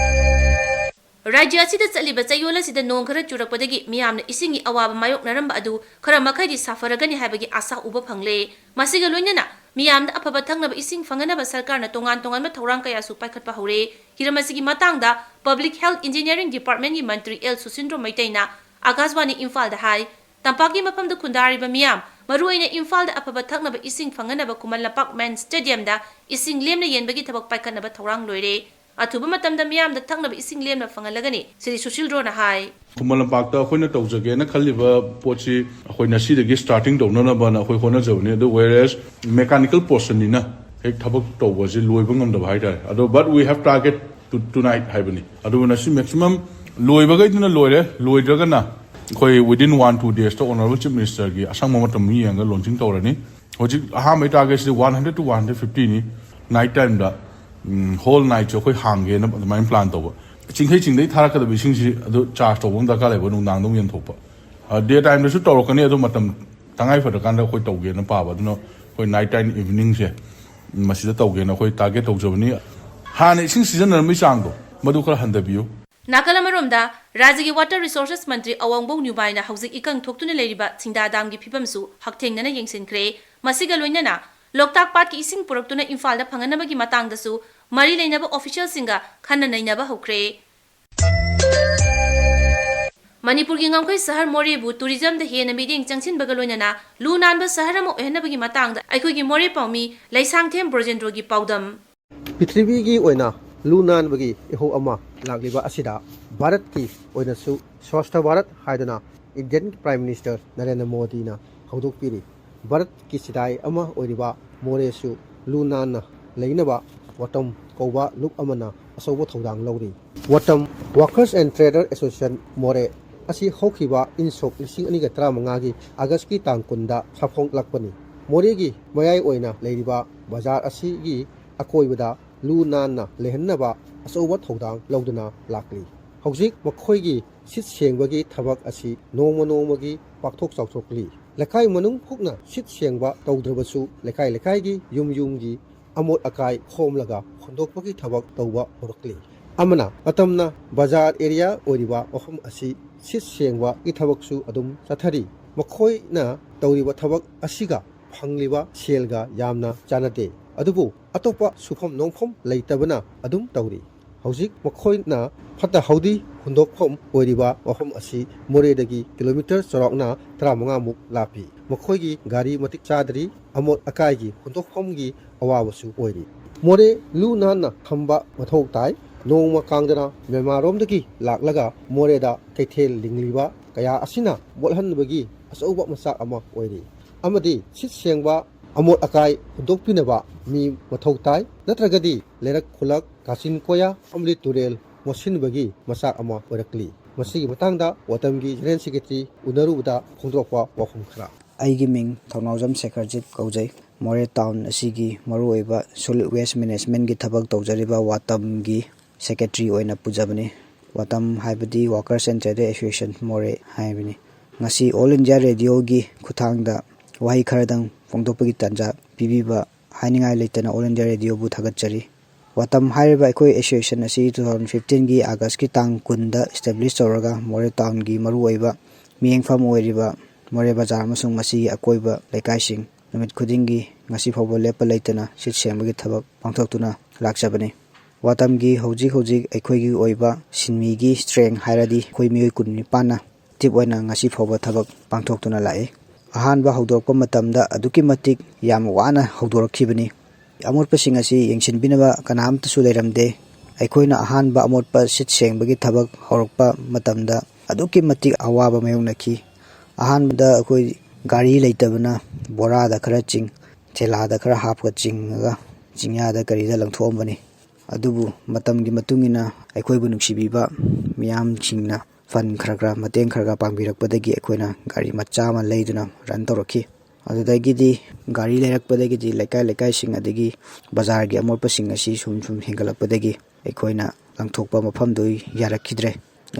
ꯔꯥꯖ꯭ꯌ ꯑꯁꯤꯗ ꯆꯠꯂꯤꯕ ꯆꯌꯣꯜ ꯑꯁꯤꯗ ꯅꯣꯡ ꯈꯔ ꯆꯨꯔꯛꯄꯗꯒꯤ ꯃꯤꯌꯥꯝꯅ ꯏꯁꯤꯡꯒꯤ ꯑꯋꯥꯕ ꯃꯥꯌꯣꯛꯅꯔꯝꯕ ꯑꯗꯨ ꯈꯔ ꯃꯈꯩꯗꯤ ꯁꯥꯐꯔꯒꯅꯤ ꯍꯥꯏꯕꯒꯤ ꯑꯥꯁꯥ ꯎꯕ ꯐꯪꯂꯦ꯫ ꯃꯁꯤꯒ ꯂꯣꯏꯅꯅ ꯃꯤꯌꯥꯝꯗ ꯑꯐꯕ ꯊꯛꯅꯕ ꯏꯁꯤꯡ ꯐꯪꯍꯟꯅꯕ ꯁꯔꯀꯥꯔꯅ ꯇꯣꯉꯥꯟ ꯇꯣꯉꯥꯟꯕ ꯊꯧꯔꯥꯡ ꯀꯌꯥꯁꯨ ꯄꯥꯏꯈꯠꯄ ꯍꯧꯔꯦ꯫ ꯍꯤꯔꯝ ꯑꯁꯤꯒꯤ ꯃꯇꯥꯡꯗ Public Health Engineering Department ꯀꯤ ꯃꯟꯇ꯭ꯔꯤ ꯑꯦꯜ ꯁꯨꯁꯤꯟꯗ꯭ꯔꯣ ꯃꯩꯇꯩꯅ ꯑꯥꯀꯥꯁꯕꯥꯅꯤ ꯏꯝꯐꯥꯜꯗ ꯍꯥꯏ꯫ ꯇꯝꯄꯥꯛꯀꯤ ꯃꯐꯝꯗ ꯈꯨꯟꯗꯥꯔꯤꯕ ꯃꯤꯌꯥꯝ, ꯃꯔꯨꯑꯣꯏꯅ ꯏꯝꯐꯥꯜꯗ ꯑꯐꯕ ꯊꯛꯅꯕ ꯏꯁꯤꯡ ꯐꯪꯍꯟꯅꯕ ꯈꯨꯃꯟ ꯂꯝꯄꯥꯛ ꯃꯦꯟ ꯁ꯭ꯇꯦꯗꯤꯌꯝꯗ ꯏꯁꯤꯡ ꯂꯦꯝꯅ ꯌꯦꯟꯕꯒꯤ ꯊꯕꯛ ꯄꯥꯏꯈꯠꯅꯕ ꯊꯧꯔꯥꯡ ꯂꯣꯏꯔꯦ꯫ ꯑꯊꯨꯕ ꯃꯇꯝꯗ ꯃꯤꯌꯥꯝꯗ ꯊꯛꯅꯕ ꯏꯁꯤꯡ ꯂꯦꯝꯅ ꯐꯪꯍꯜꯂꯒꯅꯤ, ꯁ꯭ꯔꯤ ꯁꯨꯁꯤꯜꯗ꯭ꯔꯣꯅ ꯍꯥꯏ꯫ ꯈꯨꯃꯟ ꯂꯝꯄꯥꯛꯇ ꯑꯩꯈꯣꯏꯅ ꯇꯧꯖꯒꯦꯅ ꯈꯜꯂꯤꯕ ꯄꯣꯠꯁꯤ ꯑꯩꯈꯣꯏ ꯉꯁꯤꯗꯒꯤ ꯁ꯭ꯇꯥꯔꯇꯤꯡ ꯇꯧꯅꯅꯕꯅ ꯑꯩꯈꯣꯏ ꯍꯣꯠꯅꯖꯕꯅꯤ꯫ ꯑꯗꯨ whereas mechanical portion ꯅꯤꯅ ꯍꯦꯛ ꯊꯕꯛ ꯇꯧꯕꯁꯤ ꯂꯣꯏꯕ ꯉꯝꯗꯕ ꯍꯥꯏꯇꯥꯔꯦ꯫ ꯑꯗꯣ but we have target to tonight ꯍꯥꯏꯕꯅꯤ꯫ ꯑꯗꯨꯕꯨ ꯉꯁꯤ maximum ꯂꯣꯏꯕꯈꯩꯗꯨꯅ ꯂꯣꯏꯔꯦ, ꯂꯣꯏꯗ꯭ꯔꯒꯅ ꯑꯩꯈꯣꯏ within one two days ꯇ Honourable Chief Minister ꯒꯤ ꯑꯁꯪꯕ ꯃꯇꯝ ꯌꯦꯡꯉꯒ launching ꯇꯧꯔꯅꯤ꯫ ꯍꯧꯖꯤꯛ ꯑꯍꯥꯟꯕꯒꯤ target CD one hundred to one hundred fifty ꯅꯤ꯫ Night time ꯗ, ꯎꯝ, whole night ꯁꯦ ꯑꯩꯈꯣꯏ ꯍꯥꯡꯒꯦꯅ ꯑꯗꯨꯃꯥꯏꯅ plan ꯇꯧꯕ꯫ ꯆꯤꯡꯈꯩ ꯆꯤꯡꯗꯩ ꯊꯥꯔꯛꯀꯗꯕ ꯏꯁꯤꯡꯁꯤ ꯑꯗꯨ charge ꯇꯧꯕ ꯑꯃ ꯗꯔꯀꯥꯔ ꯂꯩꯕ, ꯅꯨꯡꯗꯥꯡꯗ ꯑꯃꯨꯛ ꯌꯦꯟꯊꯣꯛꯄ꯫ ꯑ, day time ꯗꯁꯨ ꯇꯧꯔꯛꯀꯅꯤ, ꯑꯗꯨ ꯃꯇꯝ ꯇꯉꯥꯏ ꯐꯗ꯭ꯔꯀꯥꯟꯗ ꯑꯩꯈꯣꯏ ꯇꯧꯒꯦꯅ ꯄꯥꯕ꯫ ꯑꯗꯨꯅ ꯑꯩꯈꯣꯏ night time evening ꯁꯦ ꯃꯁꯤꯗ ꯇꯧꯒꯦꯅ ꯑꯩꯈꯣꯏ target ꯇꯧꯖꯕꯅꯤ꯫ ꯍꯥꯟꯅ ꯏꯁꯤꯡ ꯁꯤꯖꯤꯟꯅꯔꯝꯕꯒꯤ ꯆꯥꯡꯗꯣ ꯃꯗꯨ ꯈꯔ ꯍꯟꯊꯕꯤꯌꯨ꯫ ꯅꯥꯀꯜ ꯑꯃꯔꯣꯝꯗ, ꯔꯥꯖ꯭ꯌꯒꯤ Water Resources ꯃꯟꯇ꯭ꯔꯤ ꯑꯋꯥꯡꯕꯧ ꯅ꯭ꯌꯨꯕꯥꯏꯅ ꯍꯧꯖꯤꯛ ꯏꯀꯪ ꯊꯣꯛꯇꯨꯅ ꯂꯩꯔꯤꯕ ꯁꯤꯡꯗꯥ ꯗꯥꯝꯒꯤ ꯐꯤꯕꯝꯁꯨ ꯍꯛꯊꯦꯡꯅꯅ ꯌꯦꯡꯁꯤꯟꯈ꯭ꯔꯦ꯫ ꯃꯁꯤꯒ ꯂꯣꯏꯅꯅ ꯂꯣꯛꯇꯥꯛ ꯄꯥꯠꯀꯤ ꯏꯁꯤꯡ ꯄꯨꯔꯛꯇꯨꯅ ꯏꯝꯐꯥꯜꯗ ꯐꯪꯍꯟꯅꯕꯒꯤ ꯃꯇꯥꯡꯗꯁꯨ ꯃꯔꯤ ꯂꯩꯅꯕ official ꯁꯤꯡꯒ ꯈꯟꯅ ꯅꯩꯅꯕ ꯍꯧꯈ꯭ꯔꯦ꯫ ꯃꯅꯤꯄꯨꯔꯒꯤ ꯉꯝꯈꯩ ꯁꯍꯔ ꯃꯣꯔꯦꯕꯨ tourism ꯗ ꯍꯦꯟꯅ ꯃꯤꯠꯌꯦꯡ ꯆꯪꯁꯤꯟꯕꯒ ꯂꯣꯏꯅꯅ ꯂꯨ ꯅꯥꯟꯕ ꯁꯍꯔ ꯑꯃ ꯑꯣꯏꯍꯟꯅꯕꯒꯤ ꯃꯇꯥꯡꯗ ꯑꯩꯈꯣꯏꯒꯤ ꯃꯣꯔꯦ ꯄꯥꯎꯃꯤ ꯂꯩꯁꯥꯡꯊꯦꯝ ꯕ꯭ꯔꯣꯖꯦꯟꯗ꯭ꯔꯣꯒꯤ ꯄꯥꯎꯗꯝ꯫ ꯄ꯭ꯔꯤꯊꯤꯕꯤꯒꯤ ꯑꯣꯏꯅ ꯂꯨ ꯅꯥꯟꯕꯒꯤ ꯏꯍꯧ ꯑꯃ ꯂꯥꯛꯂꯤꯕ ꯑꯁꯤꯗ ꯚꯥꯔꯠꯀꯤ ꯑꯣꯏꯅꯁꯨ ꯁ꯭ꯋꯥꯁꯊ ꯚꯥꯔꯠ ꯍꯥꯏꯗꯨꯅ Indian Prime Minister ꯅꯔꯦꯟꯗ꯭ꯔ ꯃꯣꯗꯤꯅ ꯍꯧꯗꯣꯛꯄꯤꯔꯤ꯫ ꯚꯥꯔꯠꯀꯤ ꯆꯤꯗꯥꯏ ꯑꯃ ꯑꯣꯏꯔꯤꯕ ꯃꯣꯔꯦꯁꯨ ꯂꯨ ꯅꯥꯟꯅ ꯂꯩꯅꯕ ꯋꯥꯇꯝ ꯀꯧꯕ ꯂꯨꯞ ꯑꯃꯅ ꯑꯆꯧꯕ ꯊꯧꯗꯥꯡ ꯂꯧꯔꯤ꯫ ꯋꯥꯇꯝ Workers and Traders Association ꯃꯣꯔꯦ ꯑꯁꯤ ꯍꯧꯈꯤꯕ ꯏꯪ ꯁꯣꯛ ꯂꯤꯁꯤꯡ ꯑꯅꯤꯒ ꯇꯔꯥꯃꯉꯥꯒꯤ ꯑꯥꯒꯁꯀꯤ ꯇꯥꯡ ꯀꯨꯟꯗ ꯁꯥꯐꯣꯡꯂꯛꯄꯅꯤ꯫ ꯃꯣꯔꯦꯒꯤ ꯃꯌꯥꯏ ꯑꯣꯏꯅ ꯂꯩꯔꯤꯕ ꯕꯖꯥꯔ ꯑꯁꯤꯒꯤ ꯑꯀꯣꯏꯕꯗ ꯂꯨ ꯅꯥꯟꯅ ꯂꯩꯍꯟꯅꯕ ꯑꯆꯧꯕ ꯊꯧꯗꯥꯡ ꯂꯧꯗꯨꯅ ꯂꯥꯛꯂꯤ꯫ ꯍꯧꯖꯤꯛ ꯃꯈꯣꯏꯒꯤ ꯁꯤꯠ ꯁꯦꯡꯕꯒꯤ ꯊꯕꯛ ꯑꯁꯤ ꯅꯣꯡꯃ ꯅꯣꯡꯃꯒꯤ ꯄꯥꯛꯊꯣꯛ ꯆꯥꯎꯊꯣꯛꯂꯤ꯫ ꯂꯩꯀꯥꯏ ꯃꯅꯨꯡ ꯍꯨꯞꯅ ꯁꯤꯠ ꯁꯦꯡꯕ ꯇꯧꯗ꯭ꯔꯕꯁꯨ, ꯂꯩꯀꯥꯏ ꯂꯩꯀꯥꯏꯒꯤ ꯌꯨꯝ ꯌꯨꯝꯒꯤ ꯑꯃꯣꯠ ꯑꯀꯥꯏ ꯈꯣꯝꯂꯒ ꯍꯨꯟꯗꯣꯛꯄꯒꯤ ꯊꯕꯛ ꯇꯧꯕ ꯍꯧꯔꯛꯂꯤ꯫ ꯑꯃꯅ, ꯃꯇꯝꯅ ꯕꯖꯥꯔ ꯑꯦꯔꯤꯌꯥ ꯑꯣꯏꯔꯤꯕ ꯃꯐꯝ ꯑꯁꯤ ꯁꯤꯠ ꯁꯦꯡꯕꯒꯤ ꯊꯕꯛꯁꯨ ꯑꯗꯨꯝ ꯆꯠꯊꯔꯤ꯫ ꯃꯈꯣꯏꯅ ꯇꯧꯔꯤꯕ ꯊꯕꯛ ꯑꯁꯤꯒ ꯐꯪꯂꯤꯕ ꯁꯦꯜꯒ ꯌꯥꯝꯅ ꯆꯥꯟꯅꯗꯦ꯫ ꯑꯗꯨꯕꯨ ꯑꯇꯣꯞꯄ ꯁꯨꯐꯝ ꯅꯣꯝꯐꯝ ꯂꯩꯇꯕꯅ ꯑꯗꯨꯝ ꯇꯧꯔꯤ꯫ ꯍꯧꯖꯤꯛ ꯃꯈꯣꯏꯅ ꯐꯠꯇ ꯍꯥꯎꯗꯤ ꯍꯨꯟꯗꯣꯛꯐꯝ ꯑꯣꯏꯔꯤꯕ ꯃꯐꯝ ꯑꯁꯤ ꯃꯣꯔꯦꯗꯒꯤ ꯀꯤꯂꯣꯃꯤꯇꯔ ꯆꯥꯎꯔꯥꯛꯅ ꯇꯔꯥꯃꯉꯥꯃꯨꯛ ꯂꯥꯞꯄꯤ꯫ ꯃꯈꯣꯏꯒꯤ ꯒꯥꯔꯤ ꯃꯇꯤꯛ ꯆꯥꯗ꯭ꯔꯤ, ꯑꯃꯣꯠ ꯑꯀꯥꯏꯒꯤ ꯍꯨꯟꯗꯣꯛꯐꯝꯒꯤ ꯑꯋꯥꯕꯁꯨ ꯑꯣꯏꯔꯤ꯫ ꯃꯣꯔꯦ ꯂꯨ ꯅꯥꯟꯅ ꯊꯝꯕ ꯃꯊꯧ ꯇꯥꯏ꯫ ꯅꯣꯡꯃ ꯀꯥꯡꯗꯅ ꯃ꯭ꯌꯥꯟꯃꯥꯔꯔꯣꯝꯗꯒꯤ ꯂꯥꯛꯂꯒ ꯃꯣꯔꯦꯗ ꯀꯩꯊꯦꯜ ꯂꯤꯡꯂꯤꯕ ꯀꯌꯥ ꯑꯁꯤꯅ ꯃꯣꯠꯍꯟꯕꯒꯤ ꯑꯆꯧꯕ ꯃꯆꯥꯛ ꯑꯃ ꯑꯣꯏꯔꯤ꯫ ꯑꯃꯗꯤ ꯁꯤꯠ ꯁꯦꯡꯕ ꯑꯃꯣꯠ ꯑꯀꯥꯏ ꯍꯨꯟꯗꯣꯛꯄꯤꯅꯕ ꯃꯤ ꯃꯊꯧ ꯇꯥꯏ, ꯅꯠꯇ꯭ꯔꯒꯗꯤ ꯂꯩꯔꯛ ꯈꯨꯂꯛ, ꯀꯥꯆꯤꯟ ꯀꯣꯌꯥ ꯑꯃꯗꯤ ꯇꯨꯔꯦꯜ ꯃꯣꯠꯁꯤꯟꯕꯒꯤ ꯃꯆꯥꯛ ꯑꯃ ꯑꯣꯏꯔꯛꯂꯤ꯫ ꯃꯁꯤꯒꯤ ꯃꯇꯥꯡꯗ ꯋꯥꯇꯝꯒꯤ ꯖꯦꯅꯔꯦꯜ ꯁꯦꯀ꯭ꯔꯦꯇꯔꯤ ꯎꯅꯔꯨꯕꯗ ꯐꯣꯡꯗꯣꯔꯛꯄ ꯋꯥꯐꯝ ꯈꯔ꯫ ꯑꯩꯒꯤ ꯃꯤꯡ ꯊꯧꯅꯥꯎꯖꯝ ꯁꯦꯈꯔꯖꯤꯠ ꯀꯧꯖꯩ꯫ ꯃꯣꯔꯦ ꯇꯥꯎꯟ ꯑꯁꯤꯒꯤ ꯃꯔꯨꯑꯣꯏꯕ ꯁꯣꯂꯤꯗ ꯋꯦꯁ ꯃꯦꯅꯦꯖꯃꯦꯟꯒꯤ ꯊꯕꯛ ꯇꯧꯖꯔꯤꯕ ꯋꯥꯇꯝꯒꯤ ꯁꯦꯀ꯭ꯔꯦꯇꯔꯤ ꯑꯣꯏꯅ ꯄꯨꯖꯕꯅꯤ꯫ ꯋꯥꯇꯝ ꯍꯥꯏꯕꯗꯤ ꯋꯥꯀꯔꯁ ꯑꯦꯟ ꯇ꯭ꯔꯦꯗꯔ ꯑꯦꯁꯣꯁꯤꯌꯦꯁꯟ ꯃꯣꯔꯦ ꯍꯥꯏꯕꯅꯤ꯫ ꯉꯁꯤ ꯑꯣꯜ ꯏꯟꯗꯤꯌꯥ ꯔꯦꯗꯤꯑꯣꯒꯤ ꯈꯨꯠꯊꯥꯡꯗ ꯋꯥꯍꯩ ꯈꯔꯗꯪ ꯐꯣꯡꯗꯣꯛꯄꯒꯤ ꯇꯥꯟꯖꯥ ꯄꯤꯕꯤꯕ ꯍꯥꯏꯅꯤꯡꯉꯥꯏ ꯂꯩꯇꯅ ꯑꯣꯜ ꯏꯟꯗꯤꯌꯥ ꯔꯦꯗꯤꯑꯣꯕꯨ ꯊꯥꯒꯠꯆꯔꯤ꯫ ꯋꯥꯇꯝ ꯍꯥꯏꯔꯤꯕ ꯑꯩꯈꯣꯏ ꯑꯦꯁꯣꯁꯤꯌꯦꯁꯟ ꯑꯁꯤ ꯇꯨ ꯊꯥꯎꯖꯟ ꯐꯤꯐꯇꯤꯟꯒꯤ ꯑꯥꯒꯁꯀꯤ ꯇꯥꯡ ꯀꯨꯟꯗ ꯏꯁꯇꯦꯕ꯭ꯂꯤꯁ ꯇꯧꯔꯒ ꯃꯣꯔꯦ ꯇꯥꯎꯟꯒꯤ ꯃꯔꯨꯑꯣꯏꯕ ꯃꯤꯠꯌꯦꯡꯐꯝ ꯑꯣꯏꯔꯤꯕ ꯃꯣꯔꯦ ꯕꯖꯥꯔ ꯑꯃꯁꯨꯡ ꯃꯁꯤꯒꯤ ꯑꯀꯣꯏꯕ ꯂꯩꯀꯥꯏꯁꯤꯡ ꯅꯨꯃꯤꯠ ꯈꯨꯗꯤꯡꯒꯤ ꯉꯁꯤ ꯐꯥꯎꯕ ꯂꯦꯞꯄ ꯂꯩꯇꯅ ꯁꯤꯠ ꯁꯦꯡꯕꯒꯤ ꯊꯕꯛ ꯄꯥꯡꯊꯣꯛꯇꯨꯅ ꯂꯥꯛꯆꯕꯅꯤ꯫ ꯋꯥꯇꯝꯒꯤ ꯍꯧꯖꯤꯛ ꯍꯧꯖꯤꯛ ꯑꯩꯈꯣꯏꯒꯤ ꯑꯣꯏꯕ ꯁꯤꯟꯃꯤꯒꯤ ꯁ꯭ꯇꯔꯦꯡ ꯍꯥꯏꯔꯗꯤ ꯑꯩꯈꯣꯏ ꯃꯤꯑꯣꯏ ꯀꯨꯟꯅꯤꯄꯥꯟꯅ ꯑꯦꯛꯇꯤꯚ ꯑꯣꯏꯅ ꯉꯁꯤ ꯐꯥꯎꯕ ꯊꯕꯛ ꯄꯥꯡꯊꯣꯛꯇꯨꯅ ꯂꯥꯛꯏ꯫ ꯑꯍꯥꯟꯕ ꯍꯧꯗꯣꯔꯛꯄ ꯃꯇꯝꯗ ꯑꯗꯨꯛꯀꯤ ꯃꯇꯤꯛ ꯌꯥꯝ ꯋꯥꯅ ꯍꯧꯗꯣꯔꯛꯈꯤꯕꯅꯤ꯫ ꯑꯃꯣꯠꯄꯁꯤꯡ ꯑꯁꯤ ꯌꯦꯡꯁꯤꯟꯕꯤꯅꯕ ꯀꯅꯥꯝꯇꯁꯨ ꯂꯩꯔꯝꯗꯦ꯫ ꯑꯩꯈꯣꯏꯅ ꯑꯍꯥꯟꯕ ꯑꯃꯣꯠꯄ ꯁꯤꯠ ꯁꯦꯡꯕꯒꯤ ꯊꯕꯛ ꯍꯧꯔꯛꯄ ꯃꯇꯝꯗ ꯑꯗꯨꯛꯀꯤ ꯃꯇꯤꯛ ꯑꯋꯥꯕ ꯃꯥꯌꯣꯛꯅꯈꯤ꯫ ꯑꯍꯥꯟꯕꯗ ꯑꯩꯈꯣꯏ ꯒꯥꯔꯤ ꯂꯩꯇꯕꯅ ꯕꯣꯔꯥꯗ ꯈꯔ ꯆꯤꯡ, ꯊꯦꯂꯥꯗ ꯈꯔ ꯍꯥꯞꯄꯒ ꯆꯤꯡꯉꯒ ꯆꯤꯡꯌꯥꯗ ꯀꯔꯤꯗ ꯂꯪꯊꯣꯛꯑꯝꯕꯅꯤ꯫ ꯑꯗꯨꯕꯨ ꯃꯇꯝꯒꯤ ꯃꯇꯨꯡ ꯏꯟꯅ ꯑꯩꯈꯣꯏꯕꯨ ꯅꯨꯡꯁꯤꯕꯤꯕ ꯃꯤꯌꯥꯝꯁꯤꯡꯅ ꯐꯟ ꯈꯔ ꯈꯔ, ꯃꯇꯦꯡ ꯈꯔ ꯈꯔ ꯄꯥꯡꯕꯤꯔꯛꯄꯗꯒꯤ ꯑꯩꯈꯣꯏꯅ ꯒꯥꯔꯤ ꯃꯆꯥ ꯑꯃ ꯂꯩꯗꯨꯅ ꯔꯟ ꯇꯧꯔꯛꯈꯤ꯫ ꯑꯗꯨꯗꯒꯤꯗꯤ ꯒꯥꯔꯤ ꯂꯩꯔꯛꯄꯗꯒꯤꯗꯤ ꯂꯩꯀꯥꯏ ꯂꯩꯀꯥꯏꯁꯤꯡ ꯑꯗꯒꯤ ꯕꯖꯥꯔꯒꯤ ꯑꯃꯣꯠꯄꯁꯤꯡ ꯑꯁꯤ ꯁꯨꯝ ꯁꯨꯝ ꯍꯦꯟꯒꯠꯂꯛꯄꯗꯒꯤ ꯑꯩꯈꯣꯏꯅ ꯂꯪꯊꯣꯛꯄ ꯃꯐꯝꯗꯨ ꯌꯥꯔꯛꯈꯤꯗ꯭ꯔꯦ꯫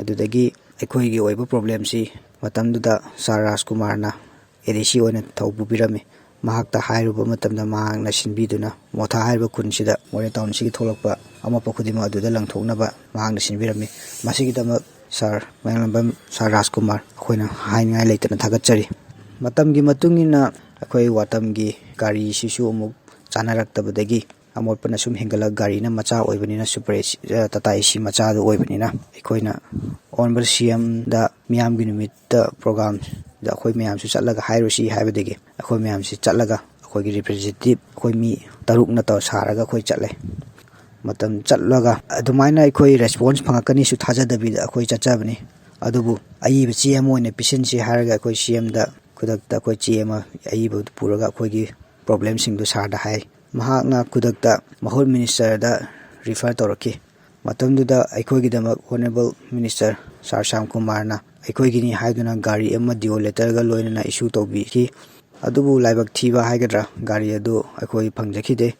ꯑꯗꯨꯗꯒꯤ ꯑꯩꯈꯣꯏꯒꯤ ꯑꯣꯏꯕ ꯄ꯭ꯔꯣꯕ꯭ꯂꯦꯝꯁꯤ ꯃꯇꯝꯗꯨꯗ ꯁꯥꯔ ꯔꯥꯖꯀꯨꯃꯥꯔꯅ ꯑꯦ ꯗꯤ ꯁꯤ ꯑꯣꯏꯅ ꯊꯧꯕꯨ ꯄꯤꯔꯝꯃꯤ꯫ ꯃꯍꯥꯛꯇ ꯍꯥꯏꯔꯨꯕ ꯃꯇꯝꯗ ꯃꯍꯥꯛꯅ ꯁꯤꯟꯕꯤꯗꯨꯅ ꯃꯣꯊꯥ ꯍꯥꯏꯔꯤꯕ ꯈꯨꯟꯁꯤꯗ, ꯃꯣꯔꯦ ꯇꯥꯎꯟꯁꯤꯒꯤ ꯊꯣꯛꯂꯛꯄ ꯑꯃꯣꯠꯄ ꯈꯨꯗꯤꯡꯃꯛ ꯑꯗꯨꯗ ꯂꯪꯊꯣꯛꯅꯕ ꯃꯍꯥꯛꯅ ꯁꯤꯟꯕꯤꯔꯝꯃꯤ꯫ ꯃꯁꯤꯒꯤꯗꯃꯛ ꯁꯥꯔ ꯃꯌꯥꯡꯂꯝꯕꯝ, ꯁꯥꯔ ꯔꯥꯖꯀꯨꯃꯥꯔ, ꯑꯩꯈꯣꯏꯅ ꯍꯥꯏꯅꯤꯡꯉꯥꯏ ꯂꯩꯇꯅ ꯊꯥꯒꯠꯆꯔꯤ꯫ ꯃꯇꯝꯒꯤ ꯃꯇꯨꯡ ꯏꯟꯅ ꯑꯩꯈꯣꯏ ꯋꯥꯇꯝꯒꯤ ꯒꯥꯔꯤꯁꯤꯁꯨ ꯑꯃꯨꯛ ꯆꯥꯅꯔꯛꯇꯕꯗꯒꯤ ꯑꯃꯣꯠꯄꯅ ꯁꯨꯝ ꯍꯦꯟꯒꯠꯂꯛ, ꯒꯥꯔꯤꯅ ꯃꯆꯥ ꯑꯣꯏꯕꯅꯤꯅ, ꯁꯨꯄꯔ ꯑꯦꯁꯤ, ꯑ, ꯇꯥꯇꯥ ꯑꯦꯁꯤ ꯃꯆꯥꯗꯨ ꯑꯣꯏꯕꯅꯤꯅ, ꯑꯩꯈꯣꯏꯅ ꯑꯣꯅꯔꯦꯕꯜ ꯁꯤ ꯑꯦꯝꯗ ꯃꯤꯌꯥꯝꯒꯤ ꯅꯨꯃꯤꯠꯇ ꯄ꯭ꯔꯣꯒ꯭ꯔꯥꯝꯗ ꯑꯩꯈꯣꯏ ꯃꯌꯥꯝꯁꯨ ꯆꯠꯂꯒ ꯍꯥꯏꯔꯨꯁꯤ ꯍꯥꯏꯕꯗꯒꯤ ꯑꯩꯈꯣꯏ ꯃꯌꯥꯝꯁꯤ ꯆꯠꯂꯒ, ꯑꯩꯈꯣꯏꯒꯤ ꯔꯤꯄ꯭ꯔꯖꯦꯟꯇꯦꯇꯤꯚ ꯑꯩꯈꯣꯏ ꯃꯤ ꯇꯔꯨꯛꯅ ꯇꯧꯔ ꯁꯥꯔꯒ ꯑꯩꯈꯣꯏ ꯆꯠꯂꯦ꯫ ꯃꯇꯝ ꯆꯠꯂꯒ ꯑꯗꯨꯃꯥꯏꯅ ꯑꯩꯈꯣꯏ ꯔꯦꯁꯄꯣꯟꯁ ꯐꯪꯉꯛꯀꯅꯤꯁꯨ ꯊꯥꯖꯗꯕꯤꯗ ꯑꯩꯈꯣꯏ ꯆꯠꯆꯕꯅꯤ꯫ ꯑꯗꯨꯕꯨ ꯑꯏꯕ ꯆꯦ ꯑꯃ ꯑꯣꯏꯅ ꯄꯤꯁꯤꯟꯁꯤ ꯍꯥꯏꯔꯒ ꯑꯩꯈꯣꯏ ꯁꯤ ꯑꯦꯝꯗ ꯈꯨꯗꯛꯇ ꯑꯩꯈꯣꯏ ꯆꯦ ꯑꯃ ꯑꯏꯕꯗꯨ ꯄꯨꯔꯒ ꯑꯩꯈꯣꯏꯒꯤ ꯄ꯭ꯔꯣꯕ꯭ꯂꯦꯝꯁꯤꯡꯗꯨ ꯁꯥꯔꯗ ꯍꯥꯏ꯫ ꯃꯍꯥꯛꯅ ꯈꯨꯗꯛꯇ ꯃꯍꯨꯠ ꯃꯤꯅꯤꯁꯇꯔꯗ ꯔꯤꯐꯔ ꯇꯧꯔꯛꯈꯤ꯫ ꯃꯇꯝꯗꯨꯗ ꯑꯩꯈꯣꯏꯒꯤꯗꯃꯛ ꯑꯣꯅꯔꯦꯕꯜ ꯃꯤꯅꯤꯁꯇꯔ ꯁꯥꯔ ꯁ꯭ꯌꯥꯝ ꯀꯨꯃꯥꯔꯅ ꯑꯩꯈꯣꯏꯒꯤꯅꯤ ꯍꯥꯏꯗꯨꯅ ꯒꯥꯔꯤ ꯑꯃ ꯗꯤ ꯑꯣ ꯂꯦꯇꯔꯒ ꯂꯣꯏꯅꯅ ꯏꯁꯨ ꯇꯧꯕꯤꯈꯤ꯫ ꯑꯗꯨꯕꯨ ꯂꯥꯏꯕꯛ ꯊꯤꯕ ꯍꯥꯏꯒꯗ꯭ꯔꯥ, ꯒꯥꯔꯤ ꯑꯗꯨ ꯑꯩꯈꯣꯏ ꯐꯪꯖꯈꯤꯗꯦ꯫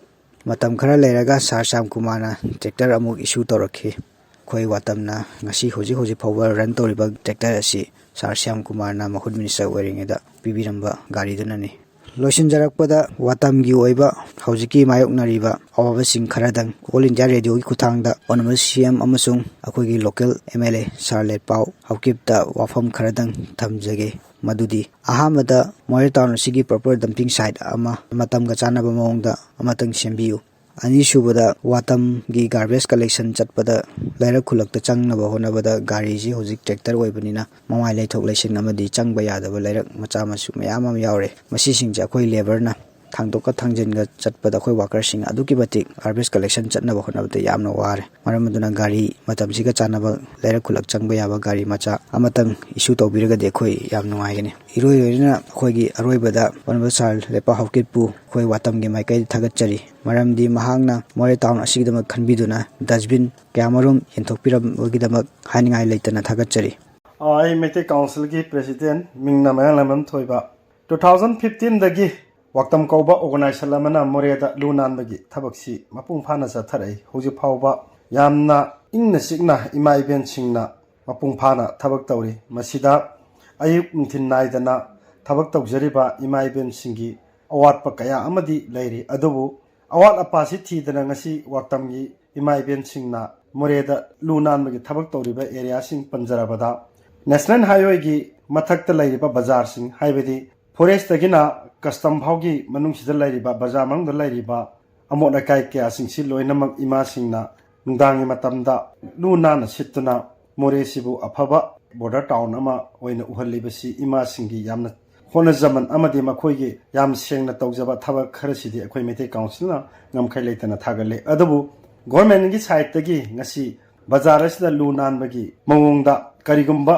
ꯃꯇꯝ ꯈꯔ ꯂꯩꯔꯒ ꯁꯥꯔ ꯁ꯭ꯌꯥꯝ ꯀꯨꯃꯥꯔꯅ ꯇ꯭ꯔꯦꯛꯇꯔ ꯑꯃꯨꯛ ꯏꯁꯨ ꯇꯧꯔꯛꯈꯤ꯫ ꯑꯩꯈꯣꯏ ꯋꯥꯇꯝꯅ ꯉꯁꯤ ꯍꯧꯖꯤꯛ ꯍꯧꯖꯤꯛ ꯐꯥꯎꯕ ꯔꯟ ꯇꯧꯔꯤꯕ ꯇ꯭ꯔꯦꯛꯇꯔ ꯑꯁꯤ ꯁꯥꯔ ꯁ꯭ꯌꯥꯝ ꯀꯨꯃꯥꯔꯅ ꯃꯍꯨꯠ ꯃꯤꯅꯤꯁꯇꯔ ꯑꯣꯏꯔꯤꯉꯩꯗ ꯄꯤꯕꯤꯔꯝꯕ ꯒꯥꯔꯤꯗꯨꯅꯅꯤ꯫ ꯂꯣꯏꯁꯤꯟꯖꯔꯛꯄꯗ, ꯋꯥꯇꯝꯒꯤ ꯑꯣꯏꯕ ꯍꯧꯖꯤꯛꯀꯤ ꯃꯥꯌꯣꯛꯅꯔꯤꯕ ꯑꯋꯥꯕꯁꯤꯡ ꯈꯔꯗꯪ ꯑꯣꯜ ꯏꯟꯗꯤꯌꯥ ꯔꯦꯗꯤꯑꯣꯒꯤ ꯈꯨꯠꯊꯥꯡꯗ ꯑꯣꯅꯔꯦꯕꯜ ꯁꯤ ꯑꯦꯝ ꯑꯃꯁꯨꯡ ꯑꯩꯈꯣꯏꯒꯤ ꯂꯣꯀꯦꯜ ꯑꯦꯝ ꯑꯦꯜ ꯑꯦ ꯁꯥꯔ ꯂꯦꯠꯄꯥꯎ ꯍꯥꯎꯀꯤꯞꯇ ꯋꯥꯐꯝ ꯈꯔꯗꯪ ꯊꯝꯖꯒꯦ꯫ ꯃꯗꯨꯗꯤ, ꯑꯍꯥꯟꯕꯗ, ꯃꯣꯔꯦ ꯇꯥꯎꯟ ꯑꯁꯤꯒꯤ ꯄ꯭ꯔꯣꯄꯔ ꯗꯝꯄꯤꯡ ꯁꯥꯏꯠ ꯑꯃ ꯃꯇꯝꯒ ꯆꯥꯟꯅꯕ ꯃꯑꯣꯡꯗ ꯑꯃꯇꯪ ꯁꯦꯝꯕꯤꯌꯨ꯫ ꯑꯅꯤꯁꯨꯕꯗ, ꯋꯥꯇꯝꯒꯤ ꯒꯥꯔꯕꯦꯖ ꯀꯂꯦꯛꯁꯟ ꯆꯠꯄꯗ ꯂꯩꯔꯛ ꯈꯨꯜꯂꯛꯇ ꯆꯪꯅꯕ ꯍꯣꯠꯅꯕꯗ ꯒꯥꯔꯤꯁꯤ ꯍꯧꯖꯤꯛ ꯇ꯭ꯔꯦꯛꯇꯔ ꯑꯣꯏꯕꯅꯤꯅ ꯃꯃꯥꯏ ꯂꯩꯊꯣꯛ ꯂꯩꯁꯤꯟ ꯑꯃꯗꯤ ꯆꯪꯕ ꯌꯥꯗꯕ ꯂꯩꯔꯛ ꯃꯆꯥ ꯃꯁꯨ ꯃꯌꯥꯝ ꯑꯃ ꯌꯥꯎꯔꯦ꯫ ꯃꯁꯤꯁꯤꯡꯁꯦ ꯑꯩꯈꯣꯏ ꯂꯦꯕꯔꯅ ꯊꯥꯡꯗꯣꯛꯀ ꯊꯥꯡꯖꯤꯟꯒ ꯆꯠꯄꯗ ꯑꯩꯈꯣꯏ ꯋꯥꯀꯔꯁꯤꯡ ꯑꯗꯨꯛꯀꯤ ꯃꯇꯤꯛ ꯒꯥꯔꯕꯦꯖ ꯀꯂꯦꯛꯁꯟ ꯆꯠꯅꯕ ꯍꯣꯠꯅꯕꯗ ꯌꯥꯝꯅ ꯋꯥꯔꯦ꯫ ꯃꯔꯝ ꯑꯗꯨꯅ ꯒꯥꯔꯤ ꯃꯇꯝꯁꯤꯒ ꯆꯥꯟꯅꯕ ꯂꯩꯔꯛ ꯈꯨꯜꯂꯛ ꯆꯪꯕ ꯌꯥꯕ ꯒꯥꯔꯤ ꯃꯆꯥ ꯑꯃꯇꯪ ꯏꯁꯨ ꯇꯧꯕꯤꯔꯒꯗꯤ ꯑꯩꯈꯣꯏ ꯌꯥꯝ ꯅꯨꯡꯉꯥꯏꯒꯅꯤ꯫ ꯏꯔꯣꯏ ꯂꯣꯏꯅꯅ ꯑꯩꯈꯣꯏꯒꯤ ꯑꯔꯣꯏꯕꯗ ꯑꯣꯅꯔꯦꯕꯜ ꯁꯥꯔ ꯂꯦꯞꯄꯥꯎ ꯍꯥꯎꯀꯤꯞꯄꯨ ꯑꯩꯈꯣꯏ ꯋꯥꯇꯝꯒꯤ ꯃꯥꯏꯀꯩꯗ ꯊꯥꯒꯠꯆꯔꯤ꯫ ꯃꯔꯝꯗꯤ ꯃꯍꯥꯛꯅ ꯃꯣꯔꯦ ꯇꯥꯎꯟ ꯑꯁꯤꯒꯤꯗꯃꯛ ꯈꯟꯕꯤꯗꯨꯅ ꯗꯁꯕꯤꯟ ꯀꯌꯥꯃꯔꯨꯝ ꯌꯦꯟꯊꯣꯛꯄꯤꯔꯝꯕꯒꯤꯗꯃꯛ ꯍꯥꯏꯅꯤꯡꯉꯥꯏ ꯂꯩꯇꯅ ꯊꯥꯒꯠꯆꯔꯤ꯫ ꯑꯩ ꯃꯩꯇꯩ ꯀꯥꯎꯟꯁꯤꯜꯒꯤ ꯄ꯭ꯔꯦꯁꯤꯗꯦꯟ, ꯃꯤꯡꯅ ꯃꯌꯥꯡꯂꯥꯡꯕꯝ ꯊꯣꯏꯕ꯫ ꯇꯨ ꯊꯥꯎꯖꯟ ꯐꯤꯐꯇꯤꯟꯗꯒꯤ ꯋꯥꯛꯇꯝ ꯀꯧꯕ ꯑꯣꯔꯒꯅꯥꯏꯖꯦꯁꯟ ꯑꯃꯅ ꯃꯣꯔꯦꯗ ꯂꯨ ꯅꯥꯟꯕꯒꯤ ꯊꯕꯛꯁꯤ ꯃꯄꯨꯡ ꯐꯥꯅ ꯆꯠꯊꯔꯛꯏ꯫ ꯍꯧꯖꯤꯛ ꯐꯥꯎꯕ ꯌꯥꯝꯅ ꯏꯪꯅ ꯆꯤꯛꯅ ꯏꯃꯥ ꯏꯕꯦꯟꯁꯤꯡꯅ ꯃꯄꯨꯡ ꯐꯥꯅ ꯊꯕꯛ ꯇꯧꯔꯤ꯫ ꯃꯁꯤꯗ ꯑꯌꯨꯛ ꯅꯨꯡꯊꯤꯜ ꯅꯥꯏꯗꯅ ꯊꯕꯛ ꯇꯧꯖꯔꯤꯕ ꯏꯃꯥ ꯏꯕꯦꯟꯁꯤꯡꯒꯤ ꯑꯋꯥꯠꯄ ꯀꯌꯥ ꯑꯃꯗꯤ ꯂꯩꯔꯤ꯫ ꯑꯗꯨꯕꯨ ꯑꯋꯥꯠ ꯑꯄꯥꯁꯤ ꯊꯤꯗꯅ ꯉꯁꯤ ꯋꯥꯛꯇꯝꯒꯤ ꯏꯃꯥ ꯏꯕꯦꯟꯁꯤꯡꯅ ꯃꯣꯔꯦꯗ ꯂꯨ ꯅꯥꯟꯕꯒꯤ ꯊꯕꯛ ꯇꯧꯔꯤꯕ ꯑꯦꯔꯤꯌꯥꯁꯤꯡ ꯄꯟꯖꯔꯕꯗ, ꯅꯦꯁꯅꯦꯜ ꯍꯥꯏꯋꯦꯒꯤ ꯃꯊꯛꯇ ꯂꯩꯔꯤꯕ ꯕꯖꯥꯔꯁꯤꯡ, ꯍꯥꯏꯕꯗꯤ ꯐꯣꯔꯦꯁꯇꯒꯤꯅ ꯀꯁꯇꯝ ꯐꯥꯎꯒꯤ ꯃꯅꯨꯡꯁꯤꯗ ꯂꯩꯔꯤꯕ, ꯕꯖꯥꯔ ꯃꯅꯨꯡꯗ ꯂꯩꯔꯤꯕ ꯑꯃꯣꯠ ꯑꯀꯥꯏ ꯀꯌꯥꯁꯤꯡꯁꯤ ꯂꯣꯏꯅꯃꯛ ꯏꯃꯥꯁꯤꯡꯅ ꯅꯨꯡꯗꯥꯡꯒꯤ ꯃꯇꯝꯗ ꯂꯨ ꯅꯥꯟꯅ ꯁꯤꯠꯇꯨꯅ ꯃꯣꯔꯦꯁꯤꯕꯨ ꯑꯐꯕ ꯕꯣꯔꯗꯔ ꯇꯥꯎꯟ ꯑꯃ ꯑꯣꯏꯅ ꯎꯍꯜꯂꯤꯕꯁꯤ ꯏꯃꯥꯁꯤꯡꯒꯤ ꯌꯥꯝꯅ ꯍꯣꯠꯅꯖꯃꯟ ꯑꯃꯗꯤ ꯃꯈꯣꯏꯒꯤ ꯌꯥꯝ ꯁꯦꯡꯅ ꯇꯧꯖꯕ ꯊꯕꯛ ꯈꯔꯁꯤꯗꯤ ꯑꯩꯈꯣꯏ ꯃꯩꯇꯩ ꯀꯥꯎꯟꯁꯤꯜꯅ ꯉꯝꯈꯩ ꯂꯩꯇꯅ ꯊꯥꯒꯠꯂꯤ꯫ ꯑꯗꯨꯕꯨ ꯒꯣꯔꯃꯦꯟꯒꯤ ꯁꯥꯏꯠꯇꯒꯤ ꯉꯁꯤ ꯕꯖꯥꯔ ꯑꯁꯤꯗ ꯂꯨ ꯅꯥꯟꯕꯒꯤ ꯃꯑꯣꯡꯗ ꯀꯔꯤꯒꯨꯝꯕ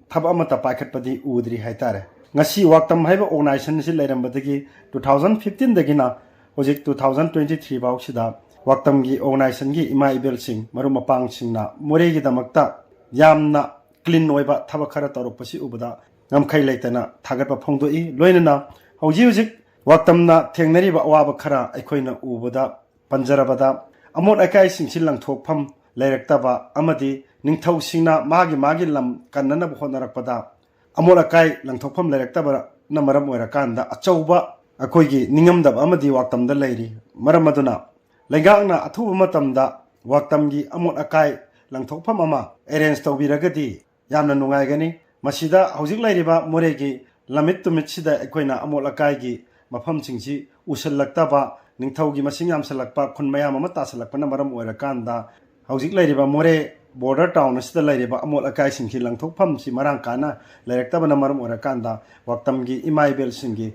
ꯊꯕꯛ ꯑꯃꯠꯇ ꯄꯥꯏꯈꯠꯄꯗꯤ ꯎꯗ꯭ꯔꯤ ꯍꯥꯏꯇꯥꯔꯦ꯫ ꯉꯁꯤ ꯋꯥꯛꯇꯝ ꯍꯥꯏꯕ ꯑꯣꯔꯒꯅꯥꯏꯖꯦꯁꯟ ꯑꯁꯤ ꯂꯩꯔꯝꯕꯗꯒꯤ two thousand fifteen ꯗꯒꯤꯅ ꯍꯧꯖꯤꯛ two thousand twenty three ꯐꯥꯎꯁꯤꯗ ꯋꯥꯛꯇꯝꯒꯤ ꯑꯣꯔꯒꯅꯥꯏꯖꯦꯁꯟꯒꯤ ꯏꯃꯥ ꯏꯕꯦꯜꯁꯤꯡ, ꯃꯔꯨꯞ ꯃꯄꯥꯡꯁꯤꯡꯅ ꯃꯣꯔꯦꯒꯤꯗꯃꯛꯇ ꯌꯥꯝꯅ ꯀ꯭ꯂꯤꯟ ꯑꯣꯏꯕ ꯊꯕꯛ ꯈꯔ ꯇꯧꯔꯛꯄꯁꯤ ꯎꯕꯗ ꯉꯝꯈꯩ ꯂꯩꯇꯅ ꯊꯥꯒꯠꯄ ꯐꯣꯡꯗꯣꯛꯏ꯫ ꯂꯣꯏꯅꯅ ꯍꯧꯖꯤꯛ ꯍꯧꯖꯤꯛ ꯋꯥꯛꯇꯝꯅ ꯊꯦꯡꯅꯔꯤꯕ ꯑꯋꯥꯕ ꯈꯔ ꯑꯩꯈꯣꯏꯅ ꯎꯕꯗ ꯄꯟꯖꯔꯕꯗ, ꯑꯃꯣꯠ ꯑꯀꯥꯏꯁꯤꯡꯁꯤ ꯂꯪꯊꯣꯛꯐꯝ ꯂꯩꯔꯛꯇꯕ ꯑꯃꯗꯤ ꯅꯤꯡꯊꯧꯁꯤꯡꯅ ꯃꯥꯒꯤ ꯃꯥꯒꯤ ꯂꯝ ꯀꯟꯅꯅꯕ ꯍꯣꯠꯅꯔꯛꯄꯗ ꯑꯃꯣꯠ ꯑꯀꯥꯏ ꯂꯪꯊꯣꯛꯐꯝ ꯂꯩꯔꯛꯇꯕꯅ ꯃꯔꯝ ꯑꯣꯏꯔꯀꯥꯟꯗ ꯑꯆꯧꯕ ꯑꯩꯈꯣꯏꯒꯤ ꯅꯤꯡꯉꯝꯗꯕ ꯑꯃꯗꯤ ꯋꯥꯛꯇꯝꯗ ꯂꯩꯔꯤ꯫ ꯃꯔꯝ ꯑꯗꯨꯅ ꯂꯩꯉꯥꯛꯅ ꯑꯊꯨꯕ ꯃꯇꯝꯗ ꯋꯥꯛꯇꯝꯒꯤ ꯑꯃꯣꯠ ꯑꯀꯥꯏ ꯂꯪꯊꯣꯛꯐꯝ ꯑꯃ ꯑꯦꯔꯦꯟꯖ ꯇꯧꯕꯤꯔꯒꯗꯤ ꯌꯥꯝꯅ ꯅꯨꯡꯉꯥꯏꯒꯅꯤ꯫ ꯃꯁꯤꯗ ꯍꯧꯖꯤꯛ ꯂꯩꯔꯤꯕ ꯃꯣꯔꯦꯒꯤ ꯂꯝꯃꯤꯠ ꯇꯨꯃꯤꯠꯁꯤꯗ ꯑꯩꯈꯣꯏꯅ ꯑꯃꯣꯠ ꯑꯀꯥꯏꯒꯤ ꯃꯐꯝꯁꯤꯡꯁꯤ ꯎꯁꯤꯜꯂꯛꯇꯕ, ꯅꯤꯡꯊꯧꯒꯤ ꯃꯁꯤꯡ ꯌꯥꯝꯁꯤꯜꯂꯛꯄ, ꯈꯨꯟ ꯃꯌꯥꯝ ꯑꯃ ꯇꯥꯁꯤꯜꯂꯛꯄꯅ ꯃꯔꯝ ꯑꯣꯏꯔꯀꯥꯟꯗ ꯍꯧꯖꯤꯛ ꯂꯩꯔꯤꯕ ꯃꯣꯔꯦ ꯕꯣꯔꯗꯔ ꯇꯥꯎꯟ ꯑꯁꯤꯗ ꯂꯩꯔꯤꯕ ꯑꯃꯣꯠ ꯑꯀꯥꯏꯁꯤꯡꯁꯤ ꯂꯪꯊꯣꯛꯐꯝꯁꯤ ꯃꯔꯥꯡ ꯀꯥꯏꯅ ꯂꯩꯔꯛꯇꯕꯅ ꯃꯔꯝ ꯑꯣꯏꯔꯀꯥꯟꯗ ꯋꯥꯛꯇꯝꯒꯤ ꯏꯃꯥ ꯏꯕꯦꯜꯁꯤꯡꯒꯤ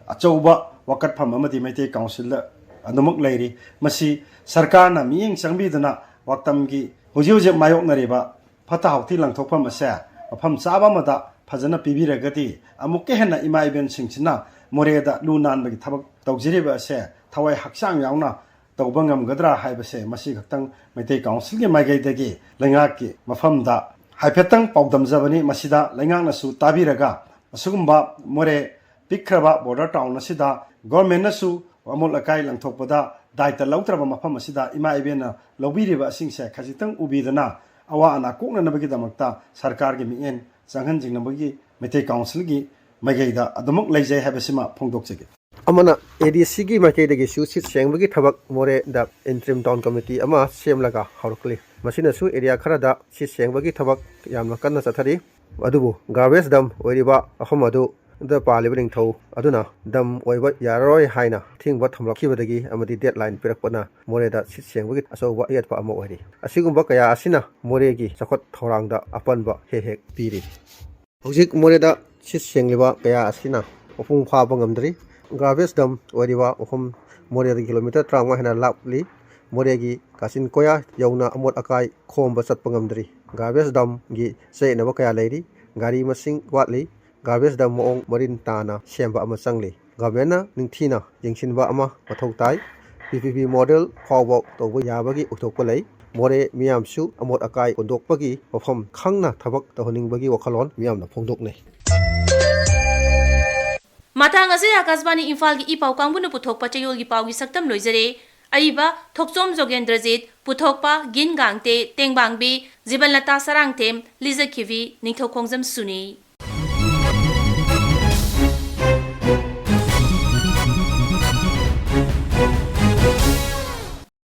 ꯑꯆꯧꯕ ꯋꯥꯀꯠꯐꯝ ꯑꯃꯗꯤ ꯃꯩꯇꯩ ꯀꯥꯎꯟꯁꯤꯜꯗ ꯑꯗꯨꯃꯛ ꯂꯩꯔꯤ꯫ ꯃꯁꯤ ꯁꯔꯀꯥꯔꯅ ꯃꯤꯠꯌꯦꯡ ꯆꯪꯕꯤꯗꯨꯅ ꯋꯥꯛꯇꯝꯒꯤ ꯍꯧꯖꯤꯛ ꯍꯧꯖꯤꯛ ꯃꯥꯌꯣꯛꯅꯔꯤꯕ ꯐꯠꯇ ꯍꯥꯎꯊꯤ ꯂꯪꯊꯣꯛꯐꯝ ꯑꯁꯦ ꯃꯐꯝ ꯆꯥꯕ ꯑꯃꯗ ꯐꯖꯅ ꯄꯤꯕꯤꯔꯒꯗꯤ ꯑꯃꯨꯛꯀ ꯍꯦꯟꯅ ꯏꯃꯥ ꯏꯕꯦꯟꯁꯤꯡꯁꯤꯅ ꯃꯣꯔꯦꯗ ꯂꯨ ꯅꯥꯟꯕꯒꯤ ꯊꯕꯛ ꯇꯧꯖꯔꯤꯕ ꯑꯁꯦ ꯊꯋꯥꯏ ꯍꯛꯆꯥꯡ ꯌꯥꯎꯅ ꯇꯧꯕ ꯉꯝꯒꯗ꯭ꯔꯥ ꯍꯥꯏꯕꯁꯦ ꯃꯁꯤ ꯈꯛꯇꯪ ꯃꯩꯇꯩ ꯀꯥꯎꯟꯁꯤꯜꯒꯤ ꯃꯥꯏꯀꯩꯗꯒꯤ ꯂꯩꯉꯥꯛꯀꯤ ꯃꯐꯝꯗ ꯍꯥꯏꯐꯦꯠꯇꯪ ꯄꯥꯎꯗꯝꯖꯕꯅꯤ꯫ ꯃꯁꯤꯗ ꯂꯩꯉꯥꯛꯅꯁꯨ ꯇꯥꯕꯤꯔꯒ ꯑꯁꯤꯒꯨꯝꯕ ꯃꯣꯔꯦ ꯄꯤꯛꯈ꯭ꯔꯕ ꯕꯣꯔꯗꯔ ꯇꯥꯎꯟ ꯑꯁꯤꯗ ꯒꯣꯔꯃꯦꯟꯅꯁꯨ ꯑꯃꯣꯠ ꯑꯀꯥꯏ ꯂꯪꯊꯣꯛꯄꯗ ꯗꯥꯏꯇ ꯂꯧꯗ꯭ꯔꯕ ꯃꯐꯝ ꯑꯁꯤꯗ ꯏꯃꯥ ꯏꯕꯦꯟꯅ ꯂꯧꯕꯤꯔꯤꯕ ꯏꯁꯤꯡꯁꯦ ꯈꯖꯤꯛꯇꯪ ꯎꯕꯤꯗꯅ ꯑꯋꯥ ꯑꯅꯥ ꯀꯣꯛꯅꯅꯕꯒꯤꯗꯃꯛꯇ ꯁꯔꯀꯥꯔꯒꯤ ꯃꯤꯠꯌꯦꯡ ꯆꯪꯍꯟꯖꯅꯕꯒꯤ ꯃꯩꯇꯩ ꯀꯥꯎꯟꯁꯤꯜꯒꯤ ꯃꯥꯏꯀꯩꯗ ꯑꯗꯨꯃꯛ ꯂꯩꯖꯩ ꯍꯥꯏꯕꯁꯤꯃ ꯐꯣꯡꯗꯣꯛꯆꯒꯦ꯫ ꯑꯃꯅ, ꯑꯦ ꯗꯤ ꯁꯤꯒꯤ ꯃꯥꯏꯀꯩꯗꯒꯤꯁꯨ ꯁꯤꯠ ꯁꯦꯡꯕꯒꯤ ꯊꯕꯛ ꯃꯣꯔꯦꯗ interim town committee ꯑꯃ ꯁꯦꯝꯂꯒ ꯍꯧꯔꯛꯂꯤ꯫ ꯃꯁꯤꯅꯁꯨ ꯑꯦꯔꯤꯌꯥ ꯈꯔꯗ ꯁꯤꯠ ꯁꯦꯡꯕꯒꯤ ꯊꯕꯛ ꯌꯥꯝꯅ ꯀꯟꯅ ꯆꯠꯊꯔꯤ꯫ ꯑꯗꯨꯕꯨ garbage dump ꯑꯣꯏꯔꯤꯕ ꯃꯐꯝ ꯑꯗꯨꯗ ꯄꯥꯜꯂꯤꯕ ꯅꯤꯡꯊꯧ ꯑꯗꯨꯅ dump ꯑꯣꯏꯕ ꯌꯥꯔꯔꯣꯏ ꯍꯥꯏꯅ ꯑꯊꯤꯡꯕ ꯊꯝꯂꯛꯈꯤꯕꯗꯒꯤ ꯑꯃꯗꯤ deadline ꯄꯤꯔꯛꯄꯅ ꯃꯣꯔꯦꯗ ꯁꯤꯠ ꯁꯦꯡꯕꯒꯤ ꯑꯆꯧꯕ ꯑꯌꯦꯠꯄ ꯑꯃ ꯑꯣꯏꯔꯤ꯫ ꯑꯁꯤꯒꯨꯝꯕ ꯀꯌꯥ ꯑꯁꯤꯅ ꯃꯣꯔꯦꯒꯤ ꯆꯥꯎꯈꯠ ꯊꯧꯔꯥꯡꯗ ꯑꯄꯟꯕ ꯍꯦꯛ ꯍꯦꯛ ꯄꯤꯔꯤ꯫ ꯍꯧꯖꯤꯛ ꯃꯣꯔꯦꯗ ꯁꯤꯠ ꯁꯦꯡꯂꯤꯕ ꯀꯌꯥ ꯑꯁꯤꯅ ꯃꯄꯨꯡ ꯐꯥꯕ ꯉꯝꯗ꯭ꯔꯤ꯫ Garbage dump ꯑꯣꯏꯔꯤꯕ ꯃꯐꯝ ꯃꯣꯔꯦꯗꯒꯤ kilometre ꯇꯔꯥꯃꯉꯥ ꯍꯦꯟꯅ ꯂꯥꯞꯂꯤ꯫ ꯃꯣꯔꯦꯒꯤ ꯀꯥꯆꯤꯟ ꯀꯣꯌꯥ ꯌꯧꯅ ꯑꯃꯣꯠ ꯑꯀꯥꯏ ꯈꯣꯝꯕ ꯆꯠꯄ ꯉꯝꯗ꯭ꯔꯤ꯫ Garbage dumpꯒꯤ ꯆꯌꯦꯠꯅꯕ ꯀꯌꯥ ꯂꯩꯔꯤ꯫ ꯒꯥꯔꯤ ꯃꯁꯤꯡ ꯋꯥꯠꯂꯤ꯫ Garbage dump ꯃꯑꯣꯡ ꯃꯔꯤꯟ ꯇꯥꯅ ꯁꯦꯝꯕ ꯑꯃ ꯆꯪꯂꯤ꯫ Governmentꯅ ꯅꯤꯡꯊꯤꯅ ꯌꯦꯡꯁꯤꯟꯕ ꯑꯃ ꯃꯊꯧ ꯇꯥꯏ꯫ P P P model ꯐꯥꯎꯕ ꯇꯧꯕ ꯌꯥꯕꯒꯤ ꯑꯣꯏꯊꯣꯛꯄ ꯂꯩ꯫ ꯃꯣꯔꯦ ꯃꯤꯌꯥꯝꯁꯨ ꯑꯃꯣꯠ ꯑꯀꯥꯏ ꯍꯨꯟꯗꯣꯛꯄꯒꯤ ꯃꯐꯝ ꯈꯪꯅ ꯊꯕꯛ ꯇꯧꯍꯟꯅꯤꯡꯕꯒꯤ ꯋꯥꯈꯜꯂꯣꯟ ꯃꯤꯌꯥꯝꯅ ꯐꯣꯡꯗꯣꯛꯅꯩ꯫ ꯃꯇꯥꯡ ꯑꯁꯤꯗ ꯑꯀꯥꯁꯕꯥꯅꯤ ꯏꯝꯐꯥꯜꯒꯤ ꯏ ꯄꯥꯎ ꯀꯥꯡꯕꯨꯅ ꯄꯨꯊꯣꯛꯄ ꯆꯌꯣꯜꯒꯤ ꯄꯥꯎꯒꯤ ꯁꯛꯇꯝ ꯂꯣꯏꯖꯔꯦ꯫ ꯑꯏꯕ ꯊꯣꯛꯆꯣꯝ ꯖꯣꯒꯦꯟꯗ꯭ꯔꯖꯤꯠ, ꯄꯨꯊꯣꯛꯄ ꯒꯤꯟ ꯒꯥꯡꯇꯦ, ꯇꯦꯡꯕꯥꯡꯕꯤ ꯖꯤꯕꯟꯂꯇꯥ ꯁꯔꯥꯡꯊꯦꯝ, ꯂꯤꯖꯈꯤꯕꯤ ꯅꯤꯡꯊꯧꯈꯣꯡꯖꯝ ꯁꯨꯅꯤ꯫